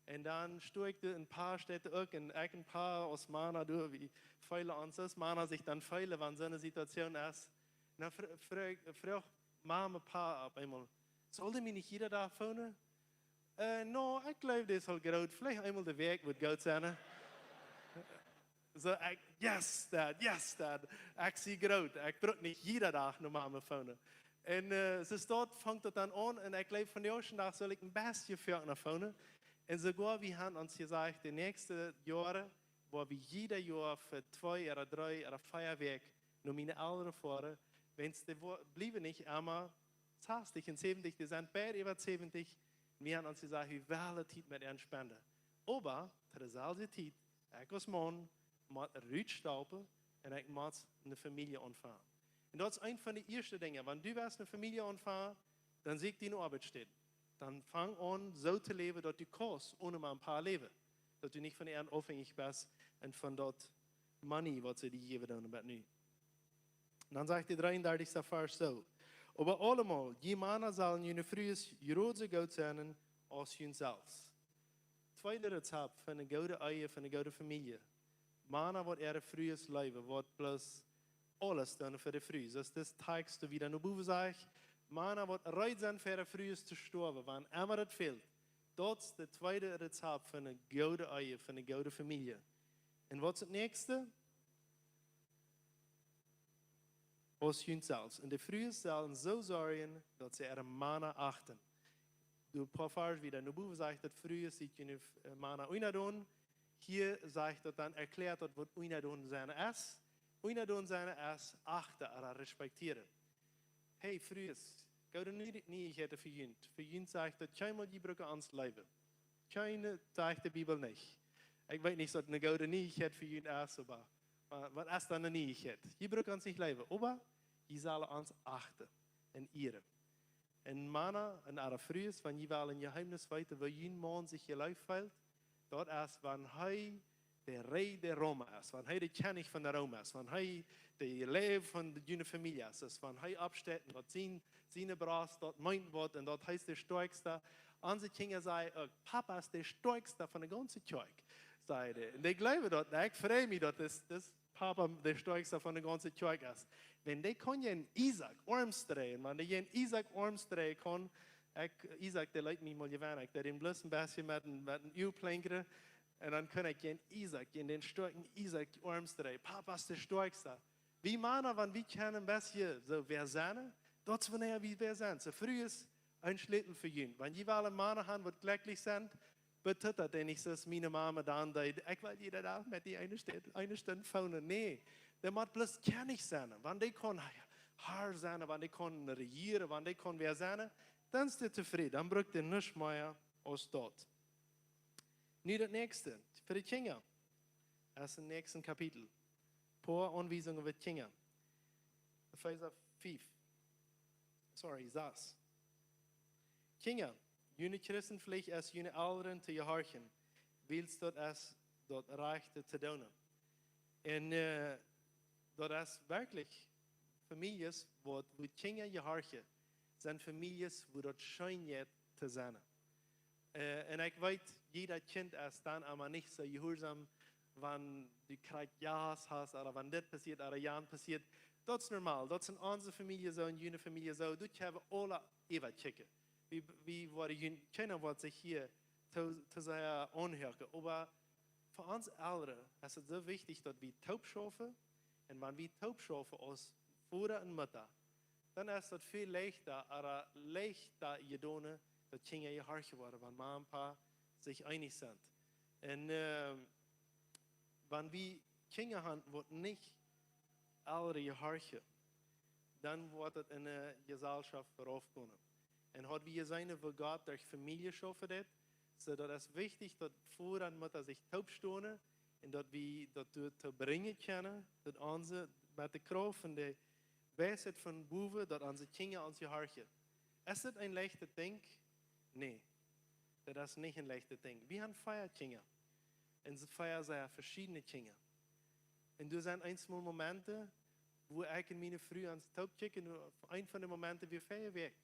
Un dan stua ekj doa, een Pa steit doa uk, un ekj un Pa aus Mana doa, wie feelen ons, aus Mana sikj dan feelen, wan soone Situation es. Dan fr-, fr-, fruach Mama Pa opp eemol: Saul dee mie nich jieda Dach phonen? Äh, no, ekj jleew, dee es aul groot. Veleicht eemol de Wäakj wudd goot sennen, nä? Soo, ekj, yes, Dad, yes, Dad. Ekj sie groot. Ekj bruk nich jieda Dach no Mama phonen. Un, äh, soo daut fangt daut dan aun. Un ekj jleew, vondoag dän Dach saul ekj een bät foakna phonen. Un soogoa, wie haben ons jesajcht, de näakjste Joaren, woa wie jieda Joa fa twee ooda dree ooda vea Wäakj no miene Elren foaren, wan see wo-, bliewen nich emma sastich un säwentich, dee sent beid äwa säwentich, wie haben ons jesajcht, wie wellen Tiet met an spenden. Oba, to deeselwje Tiet, ekj aus Maun mott rutstaupen un ekj mott eene Famielje aunfangen. Un daut es eent von de ieeschte Dinja. Wan du west eene Famielje aunfangen, dan sieekj die eene Oabeitsstäd. Dan fang aun, soo to läwen, daut du kaust onen Mama un Pa läwen. Daut du nich von an aufhänjich best un von daut Money, waut see die jäwen doonen bat nu. Dan sajcht de dreeundartichste Varsch soo: Oba aulemol, jie Mana sellen june Frues jrod soo goot sennen aus junt selfst. Tweede Rezept fa eene goode Ehe, fa eene goode Famielje. Mana, waut äare Frues leewen, waut bloos aules doonen fa de Fru. Soo aus dis Tekst wada no bowen sajcht, Mana, waut reed sent, fa äare Frues to stoawen, wan emma daut fält. Daut es daut tweede Rezept fa eene goode Ehe, fa eene goode Famielje. Un waut es daut näakjste? Aus junt selfst. Un de Frues sellen soo sorjen, daut see äare Mana achten. Doa een poa Varsch wieda no bowen sajcht daut: Frues, siet june, äh, Mana unjadon. Hia sajcht daut dan, erkjläat daut, waut unjadon sennen es. Unjadon sennen es achten ooda respektieren. Hey, Frues, goode Nieichkjeiten fa junt. Fa junt sajcht daut kjeenmol, jie brucken ons leewen. Kjeene, sajcht de Bibel nich. Ekj weet nich, waut eene goode Nieichkjeit fa junt es, oba, oba waut es dan eene Nieichkjeit? Jie brucken ons nich leewen, oba jie sellen ons achten un ieren. Un Mana un äare Frues, wan jie wellen een Jeheemnis weeten, woo jun Maun sikj jeleeft feelt, daut es, wan hee de Rei de Roma es, wan hee de Kjennich von de Roma es, wan hee de Leew von de june Famielje es, es wan hee oppsteit un daut sien, siene Brost daut meent waut un daut hee es de stoakjsta. Onse Kjinja sajen uk: "Papa es de stoakjsta von de gaunze Kjoakj", sajen dee. Un dee jleewen daut. Un ekj frei mie, daut es, daut Papa de stoakjsta von de gaunze Kjoakj es. Wan dee kaun jäajen Isaak Oarms dreien, wan dee jäajen Isaak Oarms dreien kaun, ekj, Isaak, dee leet mie mol jewennen, ekj deed am bloos een bät met een, met een Uag plinkren, un dan kunn ekj jäajen Isaak, jäajen dän stoakjen Isaak Oarms dreien. Papa es de stoakjsta. Wie Mana, wan wie kjennen een bät soo wäa sennen, daut es wanea wie wäa sent. Soo, Frues, een Schlüssel fa junt. Wan jie wellen Mana haben, waut jlekjlich sent, bediet daut nich soo aus miene Mama dan deed. Ekj well jieda Dach met die eene Stund, eene Stund phoonen. Nä, dee mott bloos kjennich sennen. Wan dee kaun Har sennen, wan dee kaun rejieren, wan dee kaun wäa sennen, dan es dee tofräd. Dan brukt dee nuscht mea aus daut. Nu daut näakjste, fa de Kjinja. Daut es daut näakjste Kapitel. Poa Aunwiesungen fa Kjinja. Efeesa fief. Sorry, sas. Kjinja, june Christenpflicht es, june Elren to jehorchen, wiels daut es daut Rajchte to doonen. Un, äh, daut es werkjlich Famieljes, waut, wua Kjinja jehorchen, sent Famieljes, wua daut scheen jeit to sennen. Äh, un ekj weet, jieda Kjint es dan emma nich soo jehuarsom, wan du krakjt Jast hast, ooda wan dit passieet, ooda jan passieet. Daut es normal. Daut es en onse Famielje soo, en june Famielje soo. Daut kjenn wie aula äwakjikjen. Wie, wie woaren jun-, kjeena woat sikj hia to, to sea aunhorchen. Oba fa ons Elren es et soo wichtich, daut wie toop schaufen. Un wan wie toop schaufen aus Voda un Mutta, dan es daut väl leichta, ooda leichta jedonen, daut Kjinja jehorchen woaren, wan Mama un Papa sikj eenich sent. Un, ähm, wan wie Kjinja haben, waut nich Elren jehorchen, dan woat daut enne Jeselschoft veraufgonen. Un haud wie jeseenen, woo Gott derch Famielje schaufen deed, soo daut es wichtich, daut Voda un Mutta sikj toop stonen un daut wie daut doa to brinjen kjennen, daut onse, met de Krauft un de Weisheit von bowen, daut onse Kjinja ons jehorchen. Es daut een leichtet Dinkj? Nä, daut es nich een leichtet Dinkj. Wie haben vea Kjinja. Un see vea sent veschiedne Kjinja. Un doa sent eensmol Momenten, wua ekj un miene Fru ons toop kjikjen, un een von de Momenten wia vea Wäakj.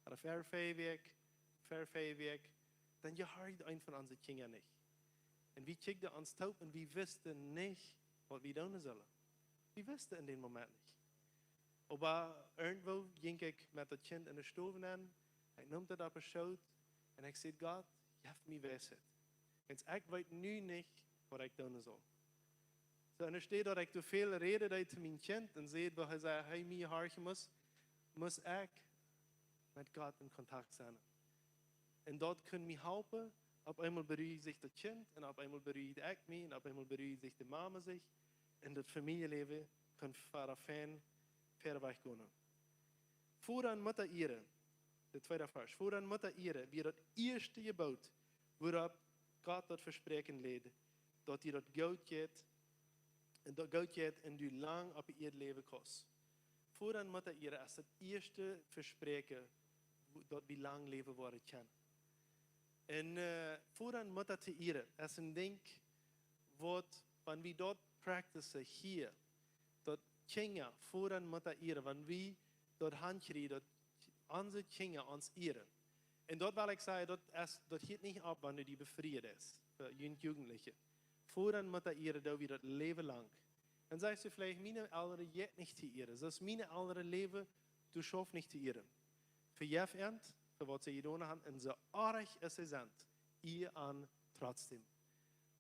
Ooda ver vea Wäakj, ver vea Wäakj, dan jehorcht eent von onse Kjinja nich. Un wie kjikjten ons toop un wie wisten nich, waut wie doonen sullen. Wie wisten en dän Moment nich. Oba irjentwoo jinkj ekj met daut Kjint enne Stow nenn, ekj neem daut opp dän Schoot un ekj säd: "Gott, jeff mie Weisheit. Wiels ekj weet nu nich, waut ekj doonen saul." Soo, enne Städ daut ekj too väl räden deed to mien Kjint un säd, woo hee säd, hee mie horchen must, must ekj met Gott en Kontakt sennen. Un daut kunn mie halpen. Opp eemol beruhijt sikj daut Kjint un opp eemol beruhijt ekj mie un opp eemol beruhijt sikj de Mama sikj. Un daut Famieljeläwen kunn wieda fein, wieda wajch gonen. Voda un Mutta ieren, de tweede Varsch. Voda un Mutta ieren wia daut ieeschte Jeboot, wuaropp Gott daut Vespräakjen läd, daut die daut goot jeit, un daut goot jeit un du lang opp de Ieed läwen kaust. Voda un Mutta ieren es daut ieeschte Vespräakjen, wua-, daut wie lang läwen woaren kjennen. Un, äh, Voda un Mutta to ieren es een Dinkj, waut, wan wie daut practicen hia, daut Kjinja Voda un Mutta ieren, wan wie daut hankjrieen, daut onse Kjinja ons ieren. Un daut well ekj sajen, daut es, daut hieet nich opp, wan du die befrieen deist, fa junt Jugendliche. Voda un Mutta ieren doo wie daut Läwen lang. Dan sajchst du veleicht: "Miene Elren jeit nich to ieren. Soo aus miene Elren läwen, du schaufst nich to ieren." Vejeff an fa waut see jedonen haben, un soo oajch aus see sent, iea an trotzdäm.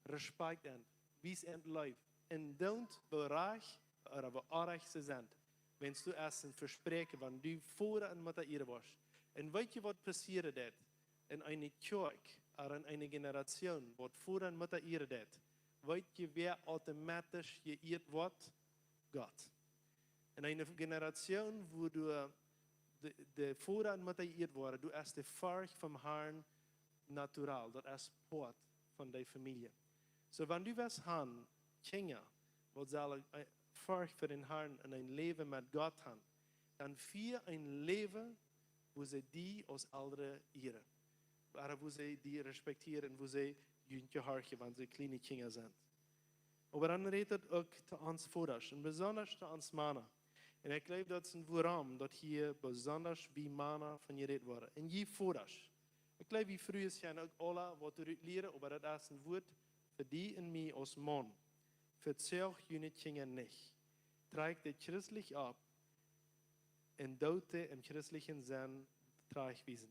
Respekt an, wies an Leew. Un doo woo rajcht ooda woo oajch see sent. Wan du es een Vespräakjen, wan du Voda un Mutta ieren woascht. Un weetst du, waut passieren deit? en eene Kjoakj, ooda en eene Generation, waut Voda un Mutta ieren deit, weet jie, wäa automatisch jeieet woat? Gott. En eene Generation, wua doa de, de Voda un Mutta jeieet woaren, doa es de Forcht vom Harn natural, daut es Poat von de Famielje. Soo, wan du west han Kjinja, waut sellen, äh, Forcht fa dän Harn un een Läwen met Gott han, dan fia een Läwen, wua see die aus Elren ieren, ooda wua see die respektieren un wua see junt jehorchen, wan see kjliene Kjinja sent. Oba dan rät et uk to ons Vodasch un besonda to ons Mana. Un ekj jleew, daut es een wuarom daut hia besonda bie Mana von jerät woat. Un jie Vodasch, ekj jleew, wie Frues kjennen uk aula waut doarut lieren, oba daut es een Wuat fa die un mie aus Maun. Vezoacht june Kjinja nich. Trakjt dee christlich opp un doot dee em christlichen Senn trajchtwiesen.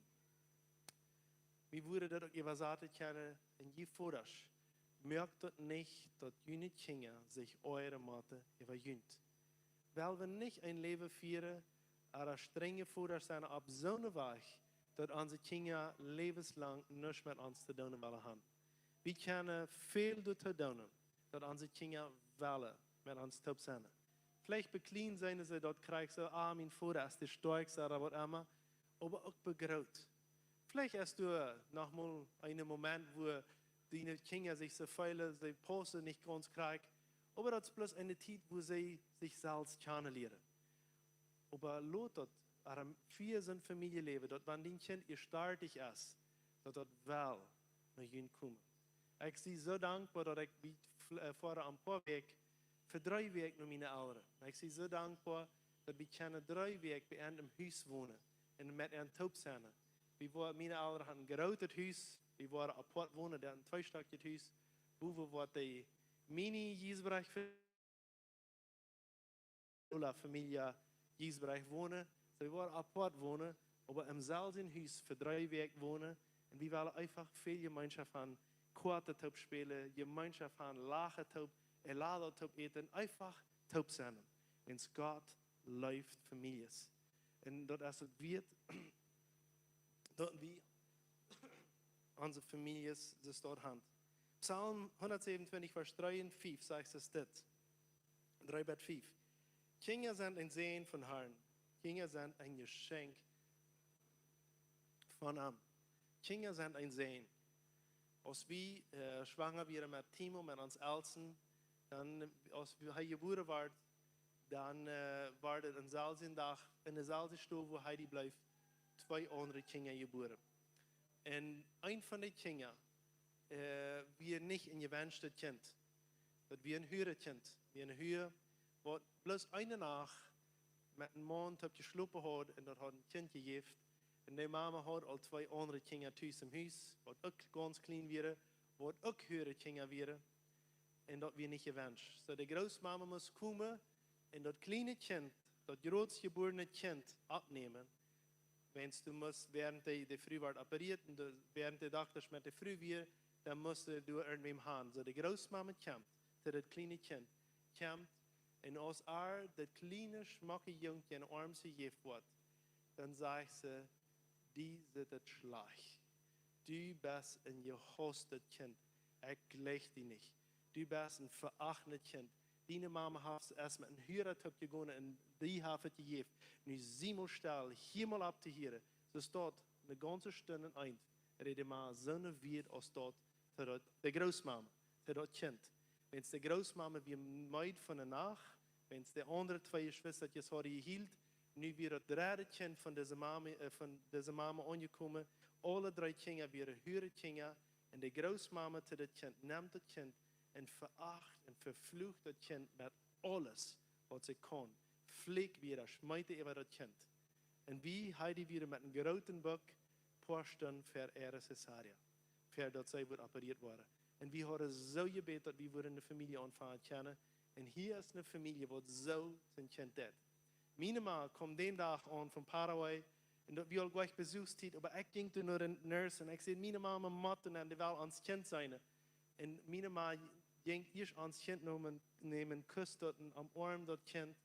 Wie wudden daut uk äwasaten kjennen: Un jie Vodasch, moakt daut nich, daut june Kjinja sikj oajren motten äwa junt. Well wie nich een Läwen fieren, ooda strenje Vodasch sennen opp soone Wajch, daut onse Kjinja läwenslang nuscht met ons to doonen wellen han. Wie kjennen väl doatoo doonen, daut onse Kjinja wellen met ons toop sennen. Veleicht bie kjlien sennen see daut krakjt soo: Ah, mien Voda es de stoakjsta, ooda waut emma. Oba uk bie groot. Veleicht es doa noch mol een Moment, wua diene Kjinja sikj soo feelen, see paussen nich gaunz krakjt. Oba daut es bloos eene Tiet, wua see sikj selfst kjanen lieren. Oba lot daut, ooda fia soon Famieljeläwen, daut wan dien Kjint ieescht dartich es, daut daut well no junt komen. Ekj sie soo dankboa, daut ekj bie, äh, ver een poa Wäakj, fa dree Wäakj no miene Elren. Ekj sie soo dankboa, daut wie kjennen dree Wäakj bie an em Hus wonen un met an toop sennen. Wie woaren, miene Elren han een grootet Hus, wie woaren apoat wonen, daut een tweestakjet Hus, wua wie woaren de Mini Giesbrecht, Ola Famielje Giesbrecht wonen. Soo, wie woaren apoat wonen, oba em selwjen Hus fa dree Wäakj wonen. Un wie wellen eefach väl Jemeenschoft han, Koaten toop spälen, Jemeenschoft han, lachen toop, helado toop äten, eefach toop sennen. Wiels Gott leeft Famieljes. Un daut es daut wieet, daut wie onse Famieljes soo stoakj han. Psalm hundatsäwenuntwintich, Varsch dree un fief sajcht et dit. Dree bat fief. Kjinja sent een Säajen vom Harn. Kjinja sent een Jeschenkj von am. Kjinja sent een Säajen. Aus wie, äh, schwanga wieren met Timo, met ons Elsten, dan, aus hee jebuaren wort, dan, äh, wort et en deeselwje Dach, en deeselwje Stow, wua hee die bleef, twee aundre Kjinja jebuaren. Un een von de Kjinja, äh, wia nich een jewenscht Kjint. Daut wia een Huarenkjint. Wia een Hua, waut bloos eene Nacht met een Maun toop jeschlopen haud un daut haud een Kjint jejäft. Un de Mama haud aul twee aundre Kjinja tus em Hus, waut uk gaunz kjlien wieren, waut uk Huarenkjinja wieren. Un daut wia nich jewenscht. Soo, de Grootmama must komen un daut kjliene Kjint, daut jrod jebuarne Kjint, oppnämen. Wiels doa must, wäarent de, de Fru wort operieet un de, wäarent de Doktasch met de Fru wieren, dan must doa irjentwäm han. Soo, de Grootmama kjemt to daut kjliene Kjint, kjemt, un aus ar daut kjliene, schmocke Jungkje en de Oarms jejäft woat, dan sajcht see: "Die sitt et schlajcht. Du best een jehaustet Kjint. Ekj jlikj die nich. Du best een veachtet Kjint. Diene Mama haft es met een Hua toop jegonen un die haft et jejäft. Nu sie mol stell, hia mol opp to hieren." See steit ne gaunze Stund un eent, räd de Mama soone Wieed aus daut to daut, de Grootmama, to daut Kjint. Wiels de Grootmama wia meed von de Nacht, wiels de aundre twee Jeschwistasch hauden jeheelt, nu wia daut dredde Kjint von dise Mama, äh, von dise Mama aunjekomen. Aule dree Kjinja wieren Huarenkjinja. Un de Grootmama to daut Kjint, nemt daut Kjint un veacht un veflucht daut Kjint met aules, waut see kunn. Flick wada, schmeet äwa daut Kjint. Un wie, hee die wada met een grooten Buck, poa Stund ver äare Cesaria, ver daut see wudd operieet woaren. Un wie hauden soo jebät, daut wie wudden ne Famielje aunfangen kjennen. Un hia es ne Famielje, waut soo sien Kjint deit. Miene Ma kjeem dän Dach aun von Paraguay, un daut wia aul jlikj Besuchstiet, oba ekj jinkj doa no de Nurse un ekj säd: "Miene Mama mott un dee well ons Kjint seenen." Un miene Ma jinkj ieescht ons Kjint nämen, nämen, kust daut un omoarmd daut Kjint,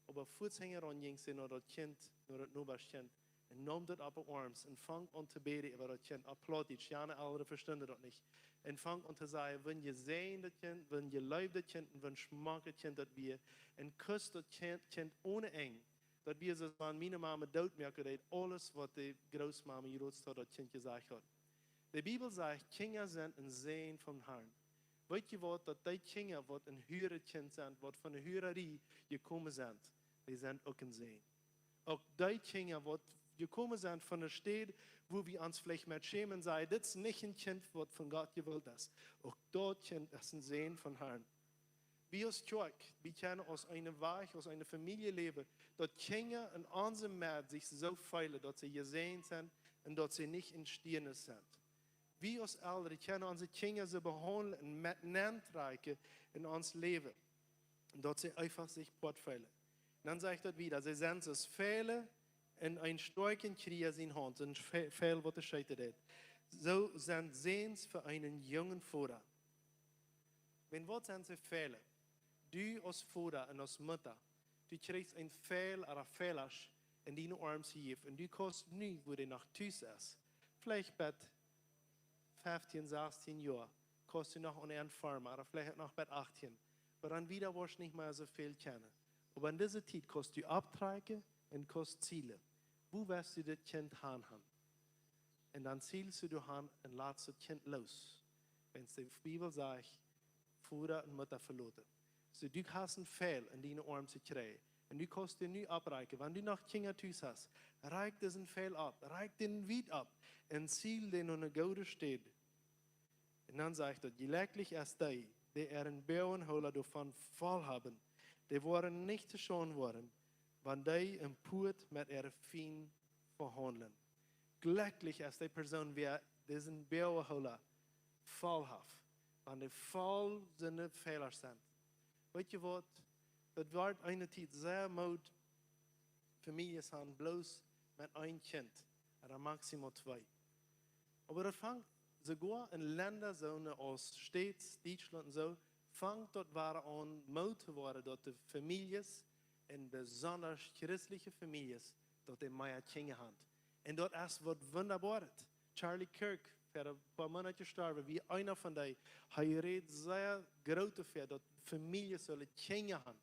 oba fuats hinjaraun jinkj see no daut Kjint, no daut Nobasch Kjint, Un neem daut opp de Oarms un fang aun to bäden äwa daut Kjint. Opp Plautdietsch, jane Elren vestunden daut nich. Un fang aun to sajen, woo jesäajent daut Kjint, woo jeleeft daut Kjint, un woo schmock daut Kjint daut wia. Un kuss daut Kjint, Kjint onen Enj. Daut wia soo aus wan miene Mame doot moaken deed, aules waut de Grootmame jrod to daut Kjint jesajcht haud. De Bibel sajcht, Kjinja sent een Säajen vom Harn. Weet jie waut, daut dee Kjinja waut een huaret Kjint sent, waut von de Huararie jekomen sent, dee sent uk een Säajen. Uk dee Kjinja waut jekomen sent von de Städ, wua wie ons veleicht met schämen, sajen, dit es nich een Kjint waut von Gott jewellt es. Uk daut Kjint es een Säajen vom Harn. Wie aus Kjoakj, wie kjennen aus eene Wajch, aus eene Famielje läwen, daut Kjinja en onse Medd sikj soo feelen, daut see jesäajent sent un daut see nich en Stiernnis sent. Wie aus Elren kjennen onse Kjinja soo behaundlen un met nenn trakjen en ons Läwen, daut see eefach sikj poat feelen. Dan sajcht daut wieda, see sent soo aus Fäajle en een stoakjen Kjrieja siene Haunt, een Fä-, Fäajl waut de scheeten deit. Soo sent Säajens fa eenen jungen Voda. Wan waut sent see Fäajle? Du aus Voda un aus Mutta, du kjrichst een Fäajl ooda Fäajlasch en diene Oarms jejäft un du kaust nu, wua dee noch tus es, veleicht bat feftieen, sastieen Joa, kaust du noch aun ent farmen, ooda veleicht noch bat achtieen. Oba dan wieda woascht nich mea soo väl kjennen. Oba en dise Tiet kaust du opptrakjen un kaust zielen. Wua west du dit Kjint han han? Un dan zielst du doa han un latst daut Kjint loos. Wan de Bibel sajcht, Voda un Mutta veloten. Soo, du hast een Fäajl en diene Oarms jekjräajen. Un du kaust dän nu opprakjen. Wan du noch Kjinja tus hast, rakj disen Fäajl opp, rakj dän wiet opp un ziel dän no eene goode Städ. Un dan sajcht daut, jlekjlich es dee, dee äaren Boagenhoola doavon voll haben, dee woaren nich to Schaund woaren, wan dee em Puat met äare Fiend vehaundlen. Jlekjlich es dee Persoon, wäa disen Boagenhoola voll haft, wan dee voll siene Fäajlasch sent. Weet jie waut? Daut woat eene Tiet sea moot Famieljes han, bloos met een Kjint, ooda maximal twee. Oba daut fangt soogoa en Lenda soo aus States, Dietschlaunt un soo, fangt daut wada aun moot to woaren, daut de Famieljes, un besonda christelje Famieljes, daut dee mea Kjinja han. Un daut es waut wundaboaret. Charlie Kirk, ver een poa Moonat jestorwen, wia eena von dee, hee räd sea groot doafäa, daut Famieljes sullen Kjinja han.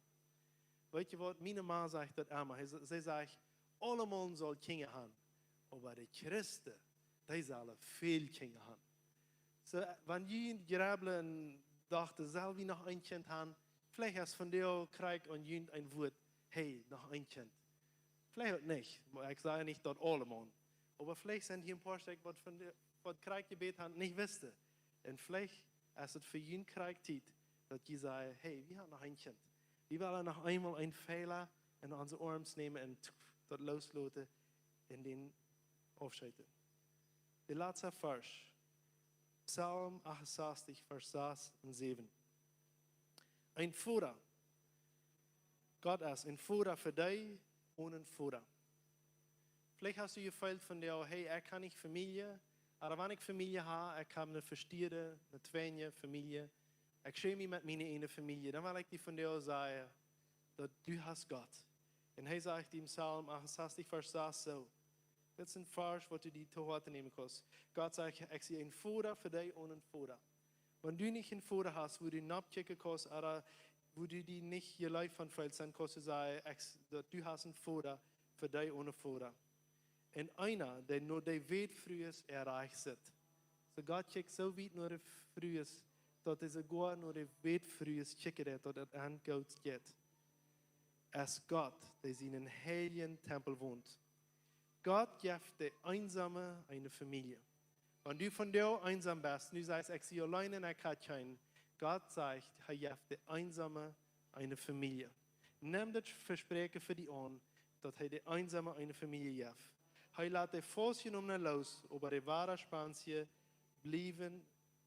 Weet jie waut, miene Ma sajcht daut emma. Hee, see sajcht, aulemaun saul Kjinja han. Oba de Christen, dee sellen väl Kjinja han. Soo, wan jie jrebblen un dochten, sell wie noch een Kjint han? Veleicht es vondoag krakjt aun junt een Wuat, hey, noch een Kjint. Veleicht uk nich, oba ekj saj nich daut aulemaun. Oba veleicht sent hia een poa Stekj waut von de, waut krakjt jebät han, nich wisten. Un veleicht es et fa junt krakjt Tiet, daut jie sajen, hey, wie han noch een Kjint. Wie wellen noch eemol een Fäajla en onse Oarms nämen un daut loosloten un dän aufscheeten. De latste Varsch. Psalm achtensastich, Varsch sas un säwen. Een Voda. Gott es een Voda fa dee onen Voda. Veleicht hast du jefeelt vondoag, hey, ekj hab nich Famielje, oba wan ekj Famielje hab, ekj hab eene vesteerde, eene tweede Famielje. Ekj schäm mie met miene eejne Famielje. Dan well ekj die vondoag sajen, daut du hast Gott. Un hee sajcht em Psalm achtensastich, Varsch sas soo. Dit es een Varsch waut du die to Hoaten nämen kaust. Gott sajcht, ekj sie een Voda fa dee onen Voda. Wan du nich een Voda hast, wua du nopp kjikjen kaust, ooda wua du die nich jeleeft von feelst, dan kaust du sajen, ekj s-, daut du hast een Voda fa dee onen Voda. Un eena, dee no de Wätfrues erreicht sit. Soo Gott kjikjt soo wiet no de Frues, daut hee soogoa no de Wätfrues kjikjen deit, daut et an goot jeit. Es Gott, dee en sienen heiljen Tempel wont. Gott jeft de Eensome eene Famielje. Wan du vondoag eensom best, nu sajchst, ekj sie auleen un ekj hab kjeenen. Gott sajcht, hee jeft de Eensome eene Famielje. Nem daut Vespräakjen fa die aun, daut hee de Eensome eene Famielje jeft. Hee lat de faustjenomne loos, oba de wada Spanse bliewen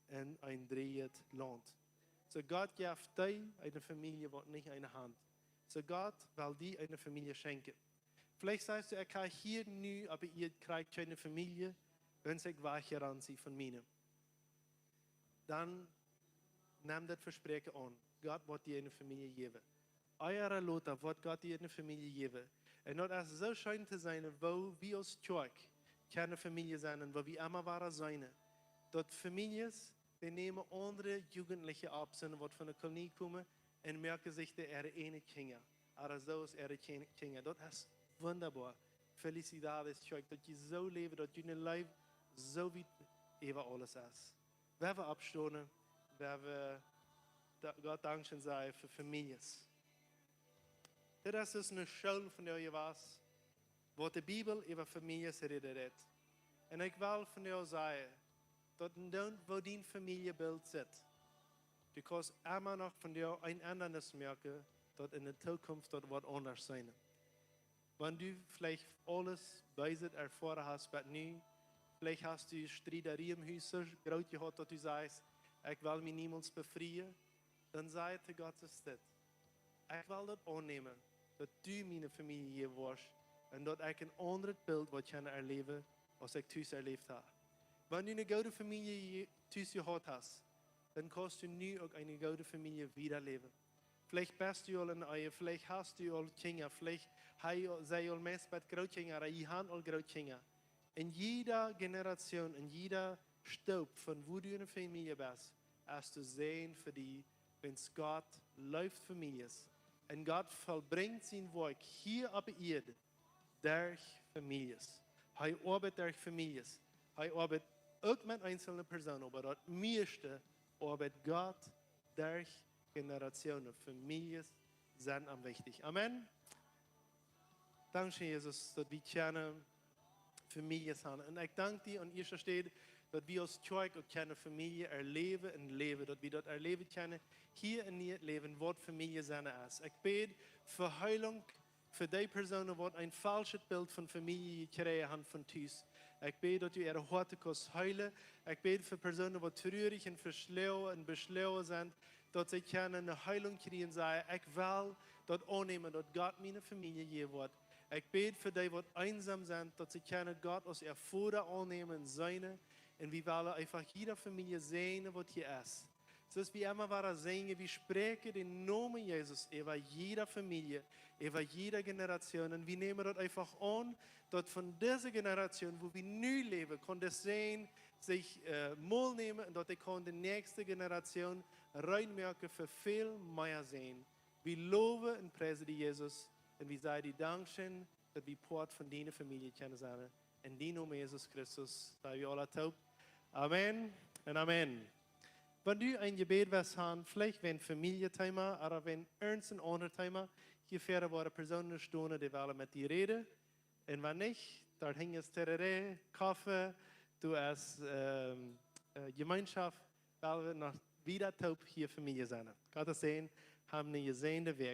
en een dreejet Launt. Soo Gott jeft die eene Famielje waut nich eena haft. Soo Gott well die eene Famielje schenkjen. Veleicht sajchst du, ekj hab hia nu opp de Ieed krakjt kjeene Famielje, wiels ekj wajch jeronnen sie von miene. Dan nem daut Vespräakjen aun. Gott woat die eene Famielje jäwen. Ea ooda lota woat Gott die eene Famielje jäwen. Un daut es soo scheen to seenen, woo wie aus Kjoakj kjennen Famielje sennen un woo wie emma wada seenen, daut Famieljes, dee nämen aundre Jugendliche opp, sent waut von de Kolonie komen, un moaken sikj de äare eejne Kjinja, ooda soo aus äare Kje-, Kjinja. Daut es wundaboa. Felicidades, Kjoakj, daut jie soo läwen, daut june Leew soo wiet äwa aules es. Wie woaren oppstonen, wie woaren Da-, Gott dankscheen sajen fa Famieljes. Dit es dus eene School vondoag jewast, waut de Bibel äwa Famieljes räden deit. Un ekj well vondoag sajen, daut endoont, woo dien Famieljebilt sitt, du kaust emma noch vondoag een Endanis moaken, daut en de Tookunft daut woat aundasch sennen. Wan du veleicht aules Beeset erfoaren hast bat nu, veleicht hast du Striederie em Hus soo groot jehaut, daut du sajchst: "Ekj well mie niemols befrieen." Dan saj to Gott: "Soo es dit. Ekj well daut aunnämen, daut du miene Famielje woascht un daut ekj een aundret Bilt woa kjennen erläwen, aus ekj tus erläft hab." Wan du eene goode Famielje je-, tus jehaut hast, dan kaust du nu uk eene goode Famielje wieda läwen. Veleicht best du aul en Ehe, veleicht hast du aul Kjinja, veleicht ha-, sent aul meist bat Grootkjinja, ooda jie haben aul Grootkjinja. En jieda Generation, en jieda Stoop von woo du en de Famielje best, es to seenen fa die, wiels Gott leeft Famieljes. Un Gott vollbrinjt sien Woakj hia opp de Ieed derch Famieljes. Hee oabeit derch Famieljes. Hee oabeit uk met eensje Persoonen, oba daut mieeschte oabeit Gott derch Generationen. Famieljes sent am wichtich. Amen. Dankscheen, Jesus, daut wie kjennen Famieljes haben. Un ekj dank die aun ieeschte Städ, daut wie aus Kjoakj uk kjennen Famielje erläwen un läwen, daut wie daut erläwen kjennen hia en dit Läwen, waut Famielje sennen es. Ekj bäd fa Heilunk fa dee Persoonen, waut een faulschet Bilt von Famielje jekjräajen haben von tus. Ekj bäd, daut du äare Hoaten kaust heelen. Ekj bäd fa Persoonen, waut truarich un veschlonen un beschlonen sent, daut see kjennen eene Heilunk kjrieen, sajen: "Ekj well daut aunnämen, daut Gott miene Famielje jäwen woat." Ekj bäd fa dee, waut eensom sent, daut see kjennen Gott aus äa Voda aunnämen un seenen. Un wie wellen eefach jiede Famielje seenen, waut hia es. Soo aus wie emma wada sinjen, wie spräakjen dän Nomen Jesus äwa jiede Famielje, äwa jiede Generation. Un wie nämen daut eefach aun, daut von dise Generation, woo wie nu läwen, kaun de Sän sikj, äh, mol nämen un daut hee kaun de näakjste Generation rein moaken fa väl mea Sän. Wie lowen un priesen die, Jesus, un wie sajen die dankscheen, daut wie Poat von diene Famielje kjennen sennen. En dien Nomen, Jesus Christus, sajen wie aule toop: Amen un amen. Wan du een Jebäd west haben, veleicht wäajen Famieljeteema ooda wäajen irjent een aundret Teema, hia ver woaren Persoonen stonen, dee wellen met die räden. Un wan nich, doa hinjen es Tereré, Koffe, doa es, ähm, äh, Jemeenschoft, wiels wie noch wieda toop hia Famielje sennen. Gottes Sän, hab eene jesäande Wäakj.